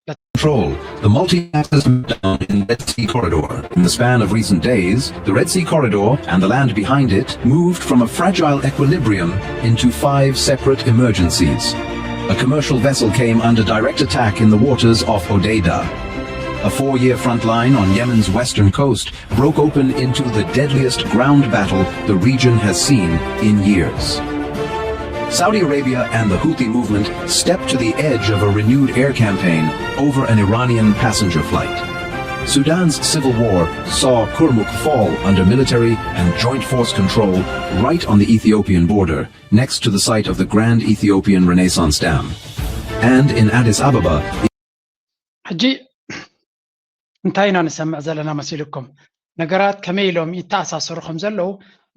Control, the multi-axis down in Red Sea corridor. In the span of recent days, the Red Sea corridor and the land behind it moved from a fragile equilibrium into five separate emergencies. A commercial vessel came under direct attack in the waters off Hodeidah. A four-year front line on Yemen's western coast broke open into the deadliest ground battle the region has seen in years. Saudi Arabia and the Houthi movement stepped to the edge of a renewed air campaign over an Iranian passenger flight. Sudan's civil war saw Kurmuk fall under military and joint force control right on the Ethiopian border, next to the site of the Grand Ethiopian Renaissance Dam. And in Addis Ababa, ሕጂ እንታይ ኢና ንሰምዕ ዘለና መሲልኩም? ነገራት ከመይ ኢሎም ይተኣሳሰሩ ከም ዘለዉ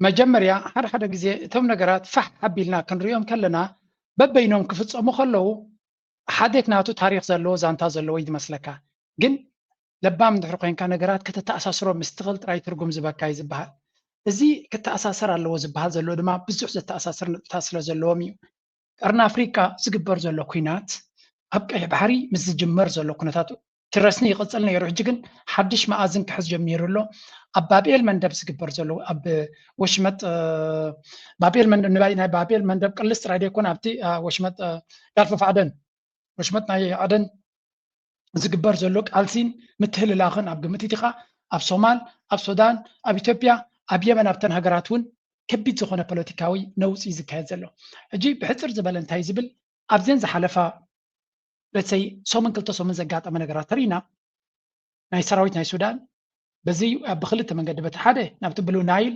መጀመርያ ሓደ ሓደ ግዜ እቶም ነገራት ፋሕ ኣቢልና ክንሪኦም ከለና በበይኖም ክፍጸሙ ከለዉ ሓዴት ናቱ ታሪኽ ዘለዎ ዛንታ ዘለዎ እዩ ዝመስለካ። ግን ለባም እንድሕር ኮይንካ ነገራት ከተተኣሳስሮ ምስ ትኽእል ጥራይ ትርጉም ዝበካ እዩ ዝበሃል። እዚ ክተኣሳሰር ኣለዎ ዝበሃል ዘሎ ድማ ብዙሕ ዘተኣሳስር ነጥብታት ስለ ዘለዎም እዩ። ቀርኒ ኣፍሪቃ ዝግበር ዘሎ ኩናት ኣብ ቀይሕ ባሕሪ ምስ ዝጅመር ዘሎ ኩነታት ትረስኒ ይቕጽል ነይሩ። ሕጂ ግን ሓድሽ መኣዝን ክሕዝ ጀሚሩ ኣሎ። ኣብ ባብኤል መንደብ ዝግበር ዘሎ ኣብ ወሽመጥ ባብኤል መንደብ ናይ ባብኤል መንደብ ቅልስ ጥራይ ዘይኮነ ኣብቲ ወሽመጥ ጋልፍ ኦፍ ዓደን ወሽመጥ ናይ ዓደን ዝግበር ዘሎ ቃልሲን ምትህልላኽን ኣብ ግምት ኢኻ ኣብ ሶማል ኣብ ሱዳን ኣብ ኢትዮጵያ ኣብ የመን ኣብተን ሃገራት እውን ከቢድ ዝኾነ ፖለቲካዊ ነውፂ ዝካየድ ዘሎ። ሕጂ ብሕፅር ዝበለ እንታይ ዝብል ኣብዘን ዝሓለፋ በተይ ሰሙን ክልተ ሰሙን ዘጋጠመ ነገራት ተሪእና ናይ ሰራዊት ናይ ሱዳን በዚ ብክልተ መንገዲ በቲ ሓደ ናብቲ ብሉ ናይል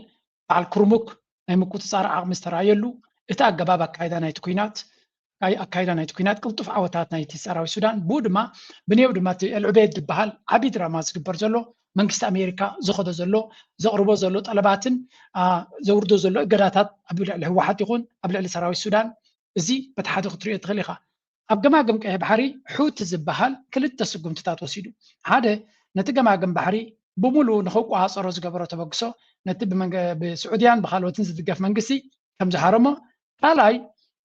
በዓል ክርሙክ ናይ ምቁፅፃር ዓቕሚ ዝተረኣየሉ እቲ ኣገባብ ኣካይዳ ናይቲ ኩናት ኣካይዳ ናይቲ ኩናት ቅልጡፍ ዓወታት ናይቲ ሰራዊት ሱዳን ብኡ ድማ ብንየው ድማ እቲ ኤልዑቤድ ዝበሃል ዓብዪ ድራማ ዝግበር ዘሎ መንግስቲ ኣሜሪካ ዝኸዶ ዘሎ ዘቕርቦ ዘሎ ጠለባትን ዘውርዶ ዘሎ እገዳታት ኣብ ልዕሊ ህወሓት ይኹን ኣብ ልዕሊ ሰራዊት ሱዳን እዚ በቲ ሓደ ክትሪኦ ትኽእል ኢኻ። ኣብ ገማግም ቀይሕ ባሕሪ ሑቲ ዝበሃል ክልተ ስጉምትታት ወሲዱ። ሓደ ነቲ ገማግም ባሕሪ ብሙሉ ንክቋፀሮ ዝገበሮ ተበግሶ ነቲ ብስዑድያን ብካልኦትን ዝድገፍ መንግስቲ ከም ዝሃረሞ ካልኣይ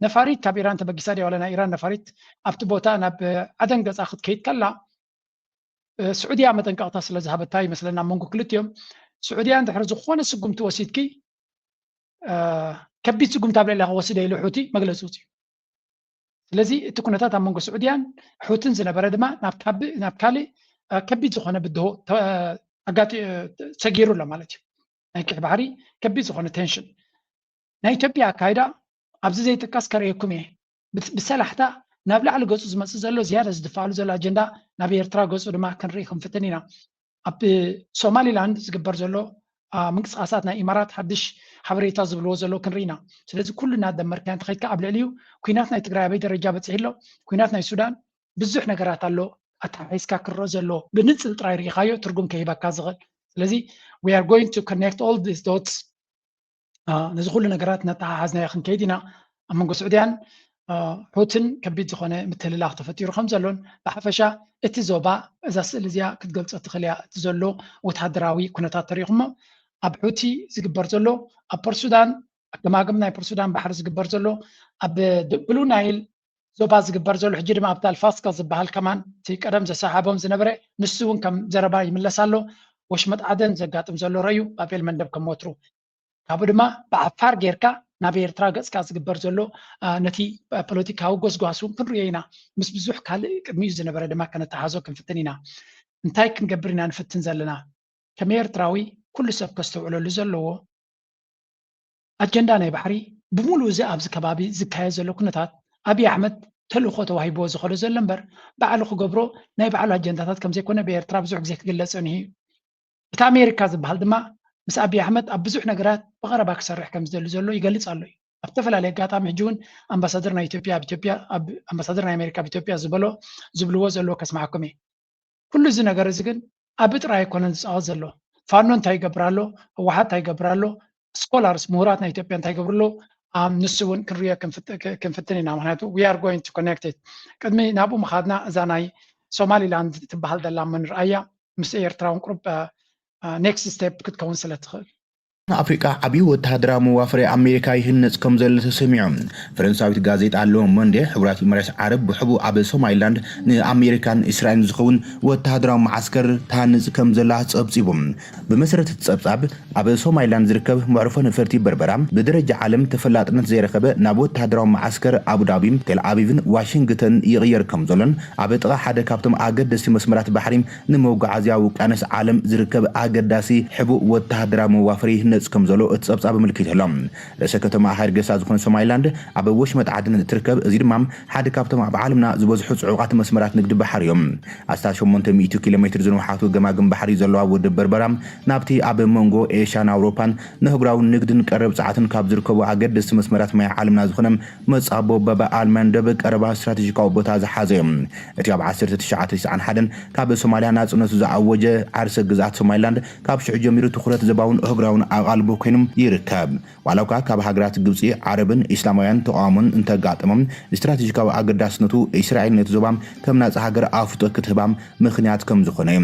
ነፋሪት ካብ ኢራን ተበጊሳ ድያ ዋላ ናይ ኢራን ነፋሪት ኣብቲ ቦታ ናብ ዓደን ገፃ ክትከይድ ከላ ስዑድያ መጠንቀቕታ ስለ ዝሃበታ ይመስለና ኣብ መንጎ ክልቲኦም ስዑድያ እንድሕር ዝኾነ ስጉምቲ ወሲድኪ ከቢድ ስጉምቲ ኣብ ልዕሊ ክወስደ ኢሉ ሑቲ መግለፂ ውፅኡ ስለዚ እቲ ኩነታት ኣብ መንጎ ስዑድያን ሑትን ዝነበረ ድማ ናብ ካልእ ከቢድ ዝኾነ ብድሆ ሰጊሩ ኣሎ ማለት እዩ ናይ ቀይሕ ባሕሪ ከቢድ ዝኾነ ቴንሽን ናይ ኢትዮጵያ ኣካይዳ ኣብዚ ዘይጥቀስ ከርእየኩም እየ ብሰላሕታ ናብ ላዕሊ ገፁ ዝመፅእ ዘሎ ዝያዳ ዝድፋኣሉ ዘሎ ኣጀንዳ ናብ ኤርትራ ገፁ ድማ ክንርኢ ክንፍትን ኢና ኣብ ሶማሊላንድ ዝግበር ዘሎ ምንቅስቃሳት ናይ ኢማራት ሓድሽ ሓበሬታ ዝብልዎ ዘሎ ክንርኢ ኢና ስለዚ ኩሉ እናደመርካ እንተኸድካ ኣብ ልዕሊኡ ኩናት ናይ ትግራይ ኣበይ ደረጃ በፂሑ ኣሎ ኩናት ናይ ሱዳን ብዙሕ ነገራት ኣሎ ኣተሓሒዝካ ክረኦ ዘሎ ብንፅል ጥራይ ርኢኻዮ ትርጉም ከሂበካ ዝኽእል ስለዚ we are going to connect all these dots ነዚ ኩሉ ነገራት እናተሓሓዝናዮ ክንከይድ ኢና ኣብ መንጎ ስዑድያን ሑትን ከቢድ ዝኾነ ምትህልላኽ ተፈጢሩ ከም ዘሎን ብሓፈሻ እቲ ዞባ እዛ ስእሊ እዚኣ ክትገልፆ ትኽእል እያ እቲ ዘሎ ወታደራዊ ኩነታት ተሪኢኹሞ ኣብ ሑቲ ዝግበር ዘሎ ኣብ ፖርሱዳን ኣገማግም ናይ ፖርሱዳን ባሕሪ ዝግበር ዘሎ ኣብ ብሉ ናይል ዞባ ዝግበር ዘሎ ሕጂ ድማ ኣብቲ ኣልፋስካ ዝበሃል ከማን እቲ ቀደም ዘሰሓቦም ዝነበረ ንሱ እውን ከም ዘረባ ይምለስ ኣሎ ወሽመጥ ዓደን ዘጋጥም ዘሎ ረዩ ባቤል መንደብ ከም ወትሩ ካብኡ ድማ ብዓፋር ጌርካ ናብ ኤርትራ ገፅካ ዝግበር ዘሎ ነቲ ፖለቲካዊ ጎስጓስ እውን ክንሪኦ ኢና ምስ ብዙሕ ካልእ ቅድሚኡ ዝነበረ ድማ ከነተሓዞ ክንፍትን ኢና እንታይ ክንገብር ኢና ንፍትን ዘለና ከም ኤርትራዊ ኩሉ ሰብ ከስተውዕለሉ ዘለዎ ኣጀንዳ ናይ ባሕሪ ብምሉእ እዚ ኣብዚ ከባቢ ዝካየድ ዘሎ ኩነታት ኣብይ ኣሕመድ ተልእኮ ተዋሂብዎ ዝኸዶ ዘሎ እምበር ባዕሉ ክገብሮ ናይ ባዕሉ ኣጀንዳታት ከም ዘይኮነ ብኤርትራ ብዙሕ ግዜ ክግለጽ ጸኒሑ እዩ። እቲ ኣሜሪካ ዝበሃል ድማ ምስ ኣብይ ኣሕመድ ኣብ ብዙሕ ነገራት ብቐረባ ክሰርሕ ከም ዝደሊ ዘሎ ይገልጽ ኣሎ እዩ። ኣብ ዝተፈላለየ ኣጋጣሚ ሕጂ እውን ኣምባሳደር ናይ ኢትዮጵያ ኣብ ኢትዮጵያ ኣምባሳደር ናይ ኣሜሪካ ኣብ ኢትዮጵያ ዝበሎ ዝብልዎ ዘለዎ ከስማዕኩም እየ። ኩሉ እዚ ነገር እዚ ግን ኣብ ጥራይ ኣይኮነን ዝፃወት ዘሎ ፋኖ እንታይ ይገብር ኣሎ ህወሓት እንታይ ይገብር ኣሎ ስኮላርስ ምሁራት ናይ ኢትዮጵያ እንታይ ይገብሩ ኣሎ ንሱ እውን ክንሪኦ ክንፍትን ኢና ምክንያቱ we are going to connect it ቅድሚ ናብኡ ምኻድና እዛ ናይ ሶማሊላንድ ትበሃል ዘላ ምንርኣያ ምስ ኤርትራ እውን ቁሩብ next step ክትከውን ስለ ትኽእል ንኣፍሪቃ ዓብዪ ወተሃደራዊ መዋፈሪ ኣሜሪካ ይህነጽ ከም ዘሎ ተሰሚዑ። ፈረንሳዊት ጋዜጣ ሎ ሞንዴ፣ ሕቡራት ኢማራት ዓረብ ብሕቡእ ኣብ ሶማሊላንድ ንኣሜሪካን እስራኤልን ዝኸውን ወተሃደራዊ መዓስከር ትሃንጽ ከም ዘላ ጸብጺቡ። ብመሰረት እቲ ጸብጻብ፣ ኣብ ሶማሊላንድ ዝርከብ መዕርፎ ነፈርቲ በርበራ፣ ብደረጃ ዓለም ተፈላጥነት ዘይረኸበ፣ ናብ ወተሃደራዊ መዓስከር ኣቡዳቢ፣ ቴል ኣቪቭን ዋሽንግተን ይቕየር ከም ዘሎን፣ ኣብ ጥቓ ሓደ ካብቶም ኣገደስቲ መስመራት ባሕሪ ንመጓዓዝያ ውቅያኖስ ዓለም ዝርከብ ኣገዳሲ ሕቡእ ወተሃደራዊ መዋፈሪ ይህነጽ ከም ዘሎ እቲ ጸብጻብ ኣመልኪቱ ኣሎ። ርእሰ ከተማ ሃርጌሳ ዝኾነ ሶማሊላንድ ኣብ ወሽመጥ ዓደን ትርከብ። እዚ ድማ ሓደ ካብቶም ኣብ ዓለምና ዝበዝሑ ጽዑቓት መስመራት ንግዲ ባሕሪ እዮም። ኣስታት ሸሞንተ ሚእቲ ኪሎ ሜትር ዝንውሓቱ ገማግም ባሕሪ ዘለዋ ወደብ በርበራ፣ ናብቲ ኣብ መንጎ ኤሽያን ኣውሮፓን ንኣህጉራዊ ንግድን ቀረብ ጸዓትን ካብ ዝርከቡ ኣገደስቲ መስመራት ማይ ዓለምና ዝኾነ መጻቦ ባብ ኣልመንደብ ቀረባ ስትራቴጂካዊ ቦታ ዝሓዘ እዩ። እቲ ኣብ ዓሰርተ ትሽዓተ ተስዓን ሓደን ካብ ሶማልያ ናጽነቱ ዝኣወጀ ዓርሰ ግዝኣት ሶማሊላንድ፣ ካብ ሽዑ ጀሚሩ ትኹረት ዞባውን ኣህጉራውን ኣቓልቦ ኮይኑ ይርከብ። ዋላ እኳ ካብ ሃገራት ግብጺ፣ ዓረብን ኢስላማውያን ተቓውሞን እንተጋጠሞም፣ ስትራቴጂካዊ ኣገዳስነቱ፣ እስራኤል ነቲ ዞባ ከም ናጻ ሃገር ኣፍልጦ ክትህባ ምኽንያት ከም ዝኾነ እዩ።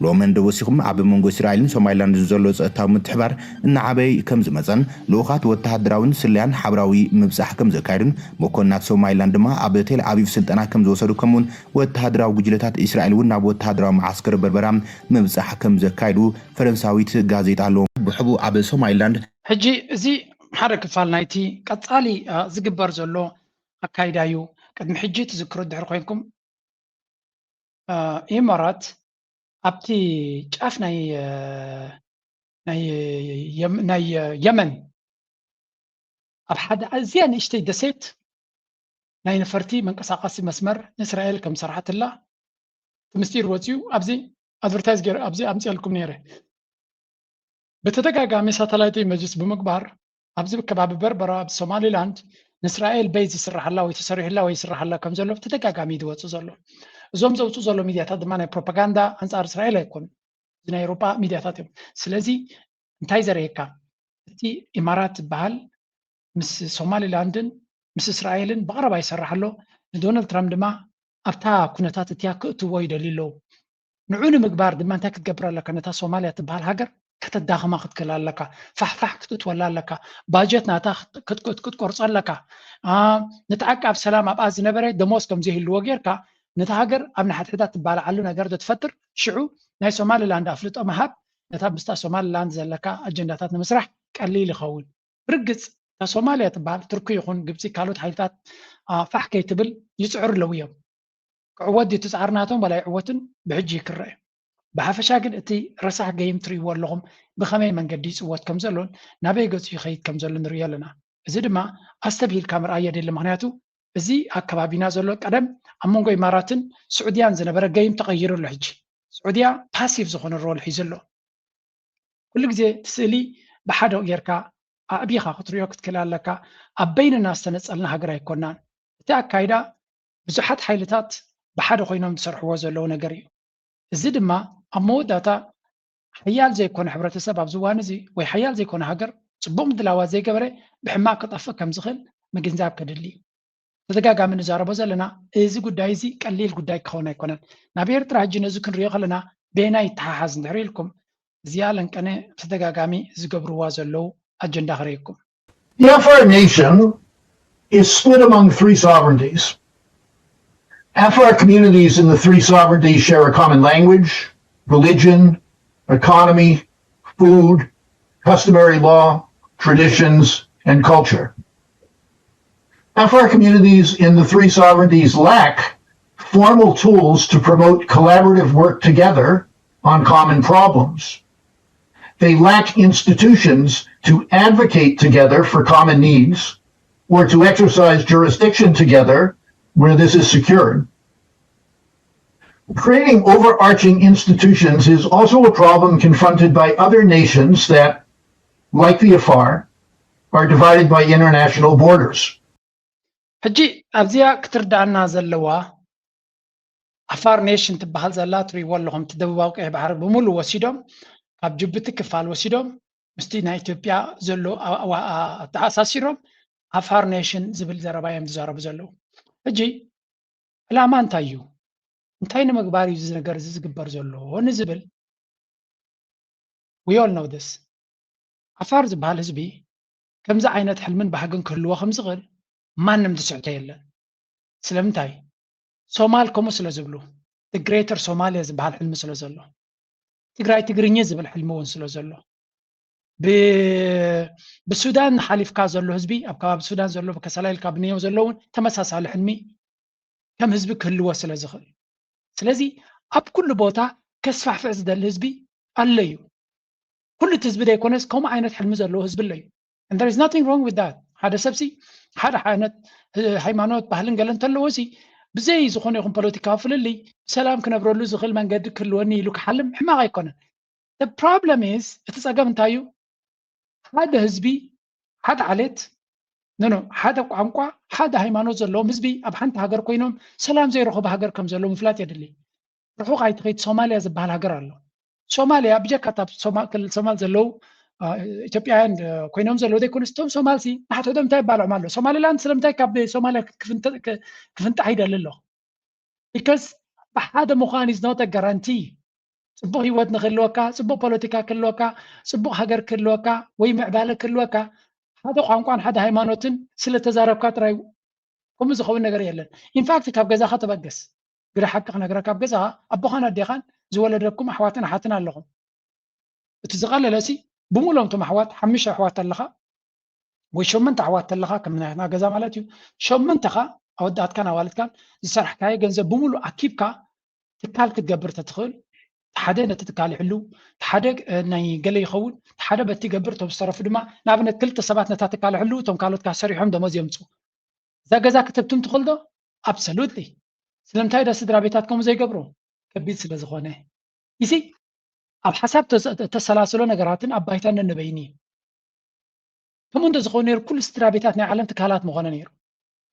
ሎሚ እንደ ወሲኹም ኣብ መንጎ እስራኤልን ሶማሊላንድን ዘሎ ጸጥታዊ ምትሕባር እናዓበየ ከም ዝመጸን፣ ልኡኻት ወተሃደራውን ስለያን ሓበራዊ ምብጻሕ ከም ዘካየዱን፣ መኮንናት ሶማሊላንድ ድማ ኣብ ቴል ኣቪቭ ስልጠና ከም ዝወሰዱ፣ ከምኡውን ወተሃደራዊ ጉጅለታት እስራኤል እውን ናብ ወተሃደራዊ መዓስከር በርበራ ምብጻሕ ከም ዘካየዱ ፈረንሳዊት ጋዜጣ ሎ ብሕቡ ኣብ ሶማሊላንድ። ሕጂ እዚ ሓደ ክፋል ናይቲ ቀጻሊ፣ አ፣ ዝግበር ዘሎ ኣካይዳ እዩ። ቅድሚ ሕጂ ትዝክሩ እንድሕር ኮይንኩም፣ አ፣ ኢማራት ኣብቲ ጫፍ ናይ፣ አ፣ ናይ የም-፣ ናይ፣ አ፣ የመን ኣብ ሓደ ኣዝያ ንእሽተይ ደሴት ናይ ነፈርቲ መንቀሳቐሲ መስመር ንእስራኤል ከም ዝሰርሓትላ እቲ ምስጢር ወፂኡ ኣብዚ ኣድቨርታይዝ ገይረ ኣብዚ ኣምፅኤልኩም ነይረ። ብተደጋጋሚ ሳተላይት ኢመጅስ ብምግባር ኣብዚ ከባቢ በርበራ፣ ኣብ ሶማሊላንድ ንእስራኤል ቤዝ ይስራሓላ ወይ ተሰሪሑላ ወይ ይስራሓላ ከም ዘሎ ብተደጋጋሚ እዩ ዝወፅእ ዘሎ። እዞም ዘውፅኡ ዘሎ ሚድያታት ድማ ናይ ፕሮፓጋንዳ ኣንፃር እስራኤል ኣይኮኑን። እዚ ናይ ኤውሮጳ ሚድያታት እዮም። ስለዚ እንታይ ዘርእየካ? እቲ ኢማራት ዝበሃል ምስ ሶማሊላንድን ምስ እስራኤልን ብቐረባ ይሰርሕ ኣሎ። ንዶናልድ ትራምፕ ድማ ኣብታ ኩነታት እቲያ ክእትዎ ይደልዩ ኣለዉ። ንዑ ንምግባር ድማ እንታይ ክትገብር ኣለካ? ነታ ሶማልያ ትበሃል ሃገር ከተዳኽማ ክትክእል ኣለካ። ፋሕፋሕ ክትእትወላ ኣለካ። ባጀት ናታ ክት-፣ ክት-፣ ክትቆርጾ ኣለካ። አ፣ ነቲ ዓቃብ ሰላም ኣብኣ ዝነበረ ደሞዝ ከም ዘይህልዎ ጌርካ፣ ነታ ሃገር ኣብ ንሓድሕዳ ትባልዓሉ ነገር ዶ ትፈጥር? ሽዑ ናይ ሶማሊላንድ ኣፍልጦ ምሃብ፣ ነታ ምስታ ሶማሊላንድ ዘለካ ኣጀንዳታት ንምስራሕ ቀሊል ይኸውን። ብርግጽ፣ እታ ሶማልያ ትበሃል፣ ቱርኪ ይኹን ግብጺ፣ ካልኦት ሓይልታት፣ አ፣ ፋሕ ከይትብል ይጽዕሩ ኣለዉ እዮም። ክዕወት ድዩ እቲ ጻዕሪ ናቶም ዋላ ኣይዕወትን ብሕጂ ክረአ። ብሓፈሻ ግን እቲ ረሳሕ ገይም ትርእይዎ ኣለኹም ብኸመይ መንገዲ ይጽወት ከም ዘሎን ናበይ ገጹ ይኸይድ ከም ዘሎ ንርእዮ ኣለና። እዚ ድማ ኣስተብሂልካ ምርኣይ የድሊ፣ ምኽንያቱ እዚ ኣብ ከባቢና ዘሎ ቀደም ኣብ መንጎ ኢማራትን ስዑድያን ዝነበረ ገይም ተቐይሩ ኣሎ። ሕጂ ስዑድያ ፓሲቭ ዝኾነ ሮል ሒዙ ኣሎ። ኩሉ ግዜ እቲ ስእሊ ብሓደ ጌርካ ኣዕቢኻ ክትሪኦ ክትክእል ኣለካ። ኣብ በይንና ዝተነጸልና ሃገር ኣይኮናን። እቲ ኣካይዳ ብዙሓት ሓይልታት ብሓደ ኮይኖም ዝሰርሕዎ ዘለዉ ነገር እዩ። እዚ ድማ ኣብ መወዳእታ ሓያል ዘይኮነ ሕብረተሰብ ኣብዚ እዋን እዚ ወይ ሓያል ዘይኮነ ሃገር ጽቡቕ ምድላዋት ዘይገበረ ብሕማቕ ክጠፍእ ከም ዝኽእል ምግንዛብ ከድሊ እዩ። ተደጋጋሚ ንዛረቦ ዘለና እዚ ጉዳይ እዚ ቀሊል ጉዳይ ክኸውን ኣይኮነን። ናብ ኤርትራ ሕጂ ነዚ ክንሪኦ ከለና በየናይ ይተሓሓዝ እንድሕር ኢልኩም እዚኣ ለንቀነ ብተደጋጋሚ ዝገብርዋ ዘለዉ ኣጀንዳ ክርእየኩም። The Afar nation is split among three sovereignties. Afar communities in the three sovereignties share a common language, religion, economy, food, customary law, traditions, and culture. Afar communities in the three sovereignties lack formal tools to promote collaborative work together on common problems. They lack institutions to advocate together for common needs or to exercise jurisdiction together where this is secured. Creating overarching institutions is also a problem confronted by other nations that, like the Afar, are divided by international borders. ሕጂ ኣብዚኣ ክትርዳኣና ዘለዋ ዓፋር ኔሽን ትበሃል ዘላ ትሪእዎ ኣለኹም። እቲ ደቡባዊ ቀይሕ ባሕሪ ብምሉእ ወሲዶም፣ ካብ ጅቡቲ ክፋል ወሲዶም ምስቲ ናይ ኢትዮጵያ ዘሎ ኣተኣሳሲሮም ዓፋር ኔሽን ዝብል ዘረባ እዮም ዝዛረቡ ዘለዉ። ሕጂ ዕላማ እንታይ እዩ? እንታይ ንምግባር እዩ እዚ ነገር እዚ ዝግበር ዘሎ ንዝብል we all know this። ዓፋር ዝበሃል ህዝቢ ከምዚ ዓይነት ሕልምን ባህግን ክህልዎ ከም ዝኽእል ማንም ዝስሕቶ የለን። ስለምንታይ? ሶማል ከምኡ ስለ ዝብሉ፣ ግሬተር ሶማልያ ዝበሃል ሕልሚ ስለ ዘሎ፣ ትግራይ ትግርኛ ዝብል ሕልሚ እውን ስለ ዘሎ፣ ብሱዳን ሓሊፍካ ዘሎ ህዝቢ፣ ኣብ ከባቢ ሱዳን ዘሎ፣ ብከሰላ ኢልካ ብንየው ዘሎ እውን ተመሳሳሊ ሕልሚ ከም ህዝቢ ክህልዎ ስለ ዝኽእል። ስለዚ ኣብ ኩሉ ቦታ ከስፋሕፍሕ ዝደሊ ህዝቢ ኣሎ እዩ። ኩሉ እቲ ህዝቢ ዘይኮነስ ከምኡ ዓይነት ሕልሚ ዘለዎ ህዝቢ ኣሎ እዩ። And there is nothing wrong with that። ሓደ ሰብሲ ሓደ ዓይነት ሃይማኖት፣ ባህልን ገለ እንተለዎ ሲ ብዘይ ዝኾነ ይኹን ፖለቲካዊ ፍልልይ ብሰላም ክነብረሉ ዝኽእል መንገዲ ክህልወኒ ኢሉ ክሓልም ሕማቕ ኣይኮነን። The problem is፣ እቲ ጸገም እንታይ እዩ? ሓደ ህዝቢ፣ ሓደ ዓሌት፣ ኖ ኖ፣ ሓደ ቋንቋ፣ ሓደ ሃይማኖት ዘለዎም ህዝቢ ኣብ ሓንቲ ሃገር ኮይኖም ሰላም ዘይረኸቡ ሃገር ከም ዘለዉ ምፍላጥ የድሊ። ርሑቕ ኣይትኸይድ፣ ሶማልያ ዝበሃል ሃገር ኣሎ። ሶማልያ ብጀካ እታ ክልል ሶማል ዘለዉ ኢትዮጵያውያን ኮይኖም ዘለዉ ዘይኮነስ፣ እቶም ሶማልሲ ንሓድሕዶም እንታይ ይባልዖም ኣሎ? ሶማሊላንድ ስለምንታይ ካብ ሶማልያ ክፍንጣሕ ይደሊ ኣሎ? Because ብሓደ ምዃን is not a guarantee። ፅቡቕ ህይወት ንክህልወካ፣ ፅቡቕ ፖለቲካ ክህልወካ፣ ፅቡቕ ሃገር ክህልወካ ወይ ምዕባለ ክህልወካ ሓደ ቋንቋን ሓደ ሃይማኖትን ስለተዛረብካ ጥራይ ከምኡ ዝኸውን ነገር የለን። ኢንፋክት ካብ ገዛኻ ተበገስ። ግደ ሓቂ ክነግረካ፣ ኣብ ገዛኻ ኣቦኻን ኣዴኻን ዝወለደኩም ኣሕዋትን ኣሓትን ኣለኹም። እቲ ዝቐለለ ሲ ብሙሉኦም እቶም ኣሕዋት፣ ሓሙሽተ ኣሕዋት ኣለኻ ወይ ሸመንተ ኣሕዋት ኣለኻ፣ ከም ናትና ገዛ ማለት እዩ፣ ሸመንተኻ ኣወዳትካን ኣዋልድካን ዝሰራሕካዮ ገንዘብ ብሙሉ ኣኪብካ ትካል ክትገብር ተትኽእል፣ ሓደ ነቲ ትካል ይሕሉ፣ ሓደ ናይ ገለ ይኸውን፣ ሓደ በቲ ይገብር፣ እቶም ዝተረፉ ድማ ንኣብነት ክልተ ሰባት ነታ ትካል ይሕሉ፣ እቶም ካልኦት ከዓ ሰሪሖም ደሞዝ የምፁ። እዛ ገዛ ክትብትም ትኽእል ዶ? ኣብሰሉትሊ። ስለምንታይ ዳ ስድራ ቤታት ከምኡ ዘይገብሩ? ከቢድ ስለ ዝኾነ። ይሲ ኣብ ሓሳብ ተሰላስሎ ነገራትን ኣብ ባይታ ነንበይኒ እዩ። ከምኡ እንተዝኸውን ነይሩ ኩሉ ስድራ ቤታት ናይ ዓለም ትካላት ምኾነ ነይሩ።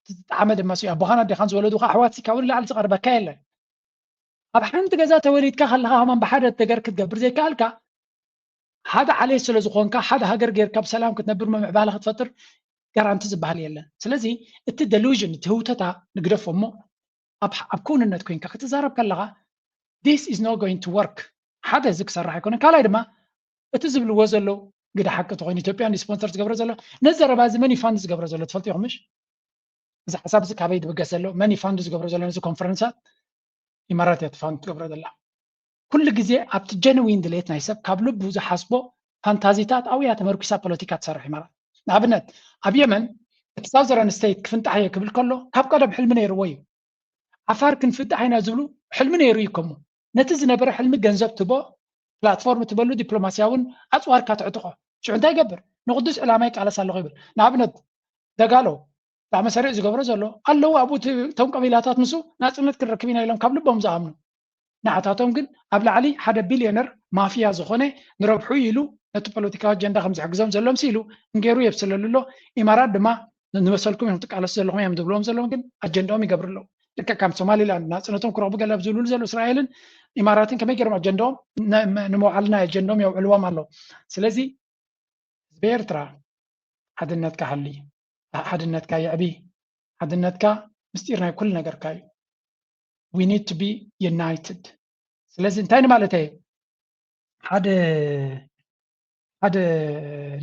ዝጠዓመ ድማ ሲ ኣቦኻን ኣዴኻን ዝወለዱኻ ኣሕዋት ሲ ካብኡ ንላዕሊ ዝቐርበካ የለን። ኣብ ሓንቲ ገዛ ተወሊድካ ከለኻ ከማን ብሓደ ነገር ክትገብር ዘይከኣልካ ሓደ ዓሌት ስለ ዝኾንካ ሓደ ሃገር ጌርካ ብሰላም ክትነብር ምዕባለ ክትፈጥር ጋራንቲ ዝበሃል የለን። ስለዚ እቲ ደሉዥን፣ እቲ ህውተታ ንግደፎ እሞ ኣብ ክውንነት ኮይንካ ክትዛረብ ከለኻ this is not going to work። ሓደ እዚ ክሰርሕ ኣይኮነን። ካልኣይ ድማ እቲ ዝብልዎ ዘለዉ ግደ ሓቂ ተኮይኑ ኢትዮጵያ ንስፖንሰር ዝገብረ ዘሎ ነዚ ዘረባ እዚ መን ይፋንድ ዝገብረ ዘሎ ትፈልጡ ኢኹም ምሽ? እዚ ሓሳብ እዚ ካበይ ዝብገስ ዘሎ መን ይፋንድ ዝገብረ ዘሎ ነዚ ኮንፈረንሳት? ኢማራት እያ ትፋንድ ትገብረ ዘላ። ኩሉ ግዜ ኣብቲ ጀንዊን ድሌት ናይ ሰብ ካብ ልቡ ዝሓስቦ ፋንታዚታት ኣብያ ተመርኩሳ ፖለቲካ ትሰርሕ ኢማራት። ንኣብነት ኣብ የመን እቲ ሳውዘረን ስቴት ክፍንጣሕ እየ ክብል ከሎ ካብ ቀደም ሕልሚ ነይርዎ እዩ። ዓፋር ክንፍንጣሕ ኢና ዝብሉ ሕልሚ ነይሩ እዩ። ከሙ ነቲ ዝነበረ ሕልሚ ገንዘብ ትቦ ፕላትፎርም ትበሉ ዲፕሎማስያውን ኣፅዋርካ ትዕጥቆ። ሽዑ እንታይ ይገብር? ንቅዱስ ዕላማ ይቃለስ ኣለኹ ይብል። ንኣብነት ደጋሎ ዳመሰሪዕ ዝገብሮ ዘሎ ኣለዉ ኣብኡ እቶም ቀቢላታት ንሱ ናፅነት ክንረክብ ኢና ኢሎም ካብ ልቦም ዝኣምኑ። ንዓታቶም ግን ኣብ ላዕሊ ሓደ ቢልዮነር ማፍያ ዝኾነ ንረብሑ ኢሉ ነቲ ፖለቲካዊ ኣጀንዳ ከም ዝሕግዞም ዘሎ ምሲ ኢሉ እንገይሩ የብስለሉ ኣሎ። ኢማራት ድማ ንመሰልኩም እዮም ትቃለሱ ዘለኹም እዮም ዝብልዎም ዘለዉ ግን ኣጀንዳኦም ይገብሩ ኣለዉ። ልክዕ ከም ሶማሊላንድ ናፅነቶም ክረኽቡ ገለ ኣብ ዝብልሉ ዘለዉ እስራኤልን ኢማራትን ከመይ ገይሮም ኣጀንዳኦም ንምውዓልና ኣጀንዳኦም የውዕልዎም ኣለዉ። ስለዚ ህዝቢ ኤርትራ ሓድነትካ ሓሊ፣ ሓድነትካ የዕቢ። ሓድነትካ ምስጢር ናይ ኩሉ ነገርካ እዩ። We need to be united። ስለዚ እንታይ ንማለተይ ሓደ ሓደ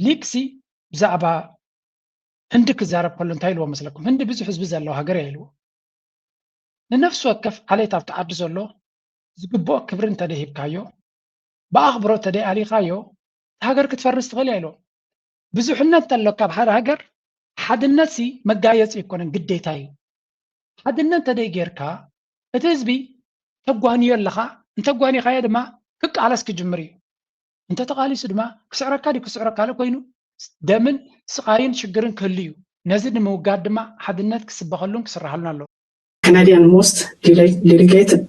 ሊቅሲ ብዛዕባ ህንዲ ክዛረብ ከሎ እንታይ ኢልዎ መስለኩም? ህንዲ ብዙሕ ህዝቢ ዘለዎ ሃገር እያ ኢልዎ። ንነፍሲ ወከፍ ዓሌት ኣብቲ ዓዲ ዘሎ ዝግብኦ ክብሪ እንተደይ ሂብካዮ፣ ብኣኽብሮት ተደይ ኣሊኻዮ፣ እታ ሃገር ክትፈርስ ትኽእል እያ ኢልዎ። ብዙሕነት እንተሎካ ኣብ ሓደ ሃገር ሓድነት ሲ መጋየፂ ኣይኮነን፣ ግዴታ እዩ። ሓድነት እንተደይ ጌርካ እቲ ህዝቢ ተጓንዮ ኣለኻ፣ እንተጓኒኻዮ ድማ ክቃለስ ክጅምር እዩ። እንተተቓሊሱ ድማ ክስዕረካ ድዩ ክስዕረካ ለ ኮይኑ ደምን ስቓይን ሽግርን ክህሉ እዩ። ነዚ ንምውጋድ ድማ ሓድነት ክስበኸሉን ክስራሃሉን ኣለዎ። Canadian most dedicated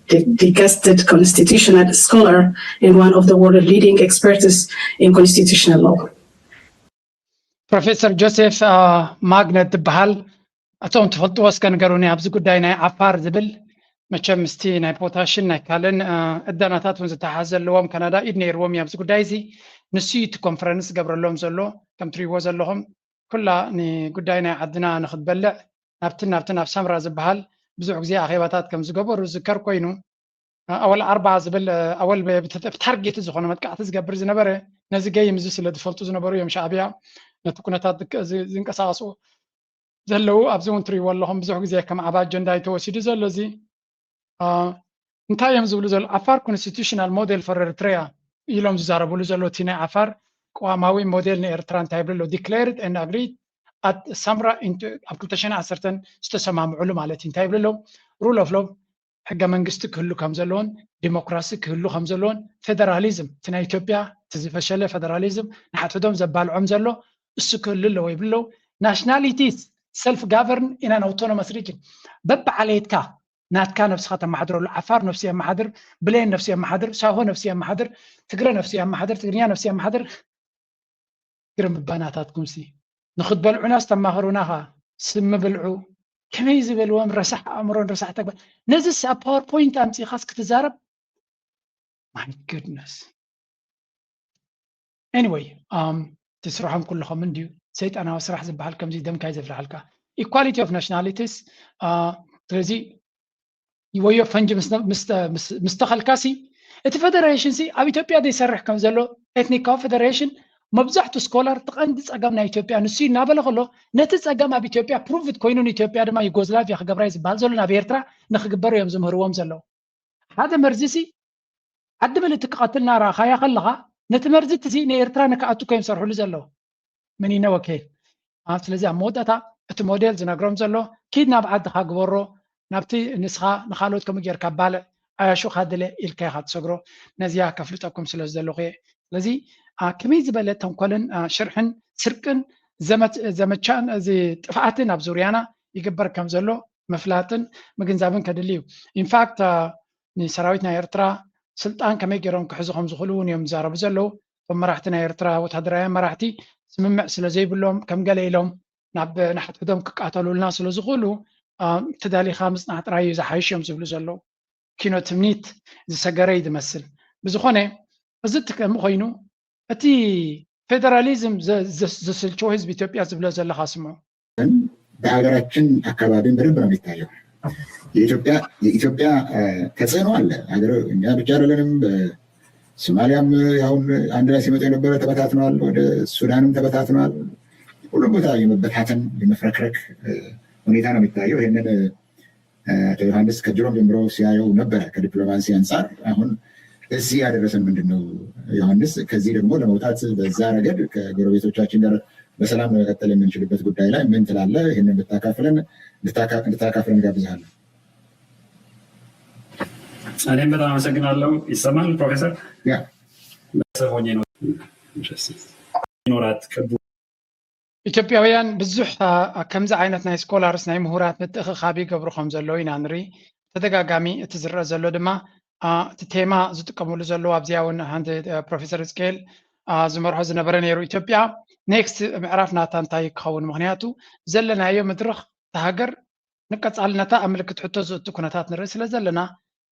constitutional scholar and one of the world leading experts in constitutional law. ፕሮፌሰር ጆሴፍ ማግነት ትበሃል። እቶም ትፈልጥዎ እስከ ንገሩኒ ኣብዚ ጉዳይ ናይ ዓፋር ዝብል መቸም ምስቲ ናይ ፖታሽን ናይ ካልእን እዳናታት እውን ዝተሓሓዝ ዘለዎም ካናዳ ኢድ ነይርዎም እዩ ኣብዚ ጉዳይ እዚ። ንሱ እዩ እቲ ኮንፈረንስ ዝገብረሎም ዘሎ። ከም ትሪእዎ ዘለኹም ኩላ ንጉዳይ ናይ ዓድና ንክትበልዕ ናብትን ናብትን ኣብ ሰምራ ዝበሃል ብዙሕ ግዜ ኣኼባታት ከም ዝገበሩ ዝዝከር ኮይኑ ኣወል ኣርባ ዝብል ኣወል ብታርጌት ዝኾነ መጥቃዕቲ ዝገብር ዝነበረ ነዚ ገይም እዚ ስለ ዝፈልጡ ዝነበሩ እዮም ሻዕብያ ነቲ ኩነታት ዝንቀሳቀሱ ዘለዉ። ኣብዚ እውን ትሪእዎ ኣለኹም ብዙሕ ግዜ ከም ዓብ ኣጀንዳ እዩ ተወሲዱ ዘሎ። እዚ እንታይ እዮም ዝብሉ ዘሎ? Afar constitutional model for Eritrea ኢሎም ዝዛረብሉ ዘሎ እቲ ናይ ዓፋር ቅዋማዊ ሞዴል ንኤርትራ እንታይ ይብሉ ኣለዉ? Declared and agreed at Samra ኣብ ክልተ ሽሕን ዓሰርተን ዝተሰማምዕሉ ማለት እዩ። እንታይ ይብሉ ኣለዉ? Rule of law፣ ሕገ መንግስቲ ክህሉ ከም ዘለዎን ዲሞክራሲ ክህሉ ከም ዘለዎን ፌደራሊዝም እቲ ናይ ኢትዮጵያ እቲ ዝፈሸለ ፌደራሊዝም ንሓድሕዶም ዘባልዖም ዘሎ እሱ ክህሉ ኣለዎ ይብሉ ኣለዉ። Nationalities self govern in an autonomous region፣ በብዓሌትካ ናትካ ነብስኻ ተመሓድረሉ። ዓፋር ነብሱ የመሓድር፣ ብሌን ነብሱ የመሓድር፣ ሳሆ ነብሱ የመሓድር፣ ትግረ ነብሱ የመሓድር፣ ትግርኛ ነብሱ የመሓድር። ግርም ባናታትኩምሲ ንኽትበልዑና ዝተማኸሩና ኸ ስሚ ብልዑ። ከመይ ዝበልዎም ረሳሕ ኣእምሮን ረሳሕ ተግባር። ነዚስ ኣብ ፓወርፖይንት ኣምፂኻስ ክትዛረብ? My goodness. Anyway, እቲ ስራሖም ኩልኹም እንድዩ ሰይጣናዊ ስራሕ ዝበሃል ከምዚ ደምካ እዩ ዘፍልሓልካ። Equality of nationalities። ስለዚ ወዮ ፈንጂ ምስ ተኸልካሲ እቲ ፌደሬሽን ሲ ኣብ ኢትዮጵያ ዘይሰርሕ ከም ዘሎ ኤትኒካዊ ፌደሬሽን መብዛሕቱ ስኮላር እቲ ቀንዲ ፀገም ናይ ኢትዮጵያ ንሱ እናበለ ከሎ ነቲ ፀገም ኣብ ኢትዮጵያ ፕሩቭድ ኮይኑ ንኢትዮጵያ ድማ ዩጎዝላቪያ ክገብራ እዩ ዝበሃል ዘሎ ናብ ኤርትራ ንክግበር እዮም ዝምህርዎም ዘለዉ። ሓደ መርዚ ሲ ዓዲ ምልእቲ ክቐትል እናረኣኻያ ከለኻ ነቲ መርዚ እቲ ሲ ንኤርትራ ንክኣቱ እኮ እዮም ዝሰርሕሉ ዘለዉ። ምን ይነ ወኬል። ስለዚ ኣብ መወዳእታ እቲ ሞዴል ዝነግሮም ዘሎ ኪድ ናብ ዓድኻ ግበሮ፣ ናብቲ ንስኻ ንኻልኦት ከምኡ ጌርካ ባልዕ ዓያሹኻ ድለ ኢልካ ኢኻ ትሰግሮ። ነዚኣ ከፍልጠኩም ስለ ዝደለኹ እየ። ስለዚ ከመይ ዝበለ ተንኮልን ሽርሕን ስርቅን ዘመቻን እዚ ጥፍኣትን ኣብ ዙርያና ይግበር ከም ዘሎ ምፍላጥን ምግንዛብን ከድሊ እዩ። ኢንፋክት ንሰራዊት ናይ ኤርትራ ስልጣን ከመይ ገይሮም ክሕዙ ከም ዝኽእሉ እውን እዮም ዝዛረቡ ዘለዉ። እቶም መራሕቲ ናይ ኤርትራ ወታደራውያን መራሕቲ ስምምዕ ስለ ዘይብሎም ከም ገለ ኢሎም ናብ ንሓድሕዶም ክቃተሉልና ስለ ዝኽእሉ ተዳሊኻ ምጽናሕ ጥራይ እዩ ዝሓይሽ እዮም ዝብሉ ዘለዉ። ኪኖ ትምኒት ዝሰገረ እዩ ዝመስል። ብዝኾነ እዚ እቲ ከምኡ ኮይኑ እቲ ፌደራሊዝም ዘስልችዎ ህዝቢ ኢትዮጵያ ዝብሎ ዘለኻ ስምዑ። በሀገራችን አካባቢም በደንብ ነው የሚታየው። የኢትዮጵያ ተጽዕኖ አለ። እኛ ብቻ አይደለንም። በሶማሊያም አሁን አንድ ላይ ሲመጡ የነበረ ተበታትነዋል። ወደ ሱዳንም ተበታትነዋል። ሁሉም ቦታ የመበታተን የመፍረክረክ ሁኔታ ነው የሚታየው። ይህንን አቶ ዮሐንስ ከድሮም ጀምሮ ሲያየው ነበረ ከዲፕሎማሲ አንጻር። አሁን እዚህ ያደረሰን ምንድን ነው ዮሐንስ? ከዚህ ደግሞ ለመውጣት በዛ ረገድ ከጎረቤቶቻችን ጋር በሰላም ለመቀጠል የምንችልበት ጉዳይ ላይ ምን ትላለህ? ይህንን እንድታካፍለን እንድታካፍለን ጋብዛለሁ። እኔም በጣም አመሰግናለሁ። ይሰማል ፕሮፌሰር? ያ ሆኜ ነው ይኖራት ቅቡ ኢትዮጵያውያን ብዙሕ ከምዚ ዓይነት ናይ ስኮላርስ ናይ ምሁራት ምትእኽኻብ ይገብሩ ከም ዘለዉ ኢና ንርኢ። ተደጋጋሚ እቲ ዝረአ ዘሎ ድማ እቲ ቴማ ዝጥቀምሉ ዘለዉ ኣብዚኣ እውን ሓንቲ ፕሮፌሰር ህዝቅኤል ዝመርሖ ዝነበረ ነይሩ። ኢትዮጵያ ኔክስት ምዕራፍ ናታ እንታይ ክኸውን? ምክንያቱ ዘለናዮ መድረኽ እታ ሃገር ንቀፃልነታ ኣብ ምልክት ሕቶ ዘእቱ ኩነታት ንርኢ ስለ ዘለና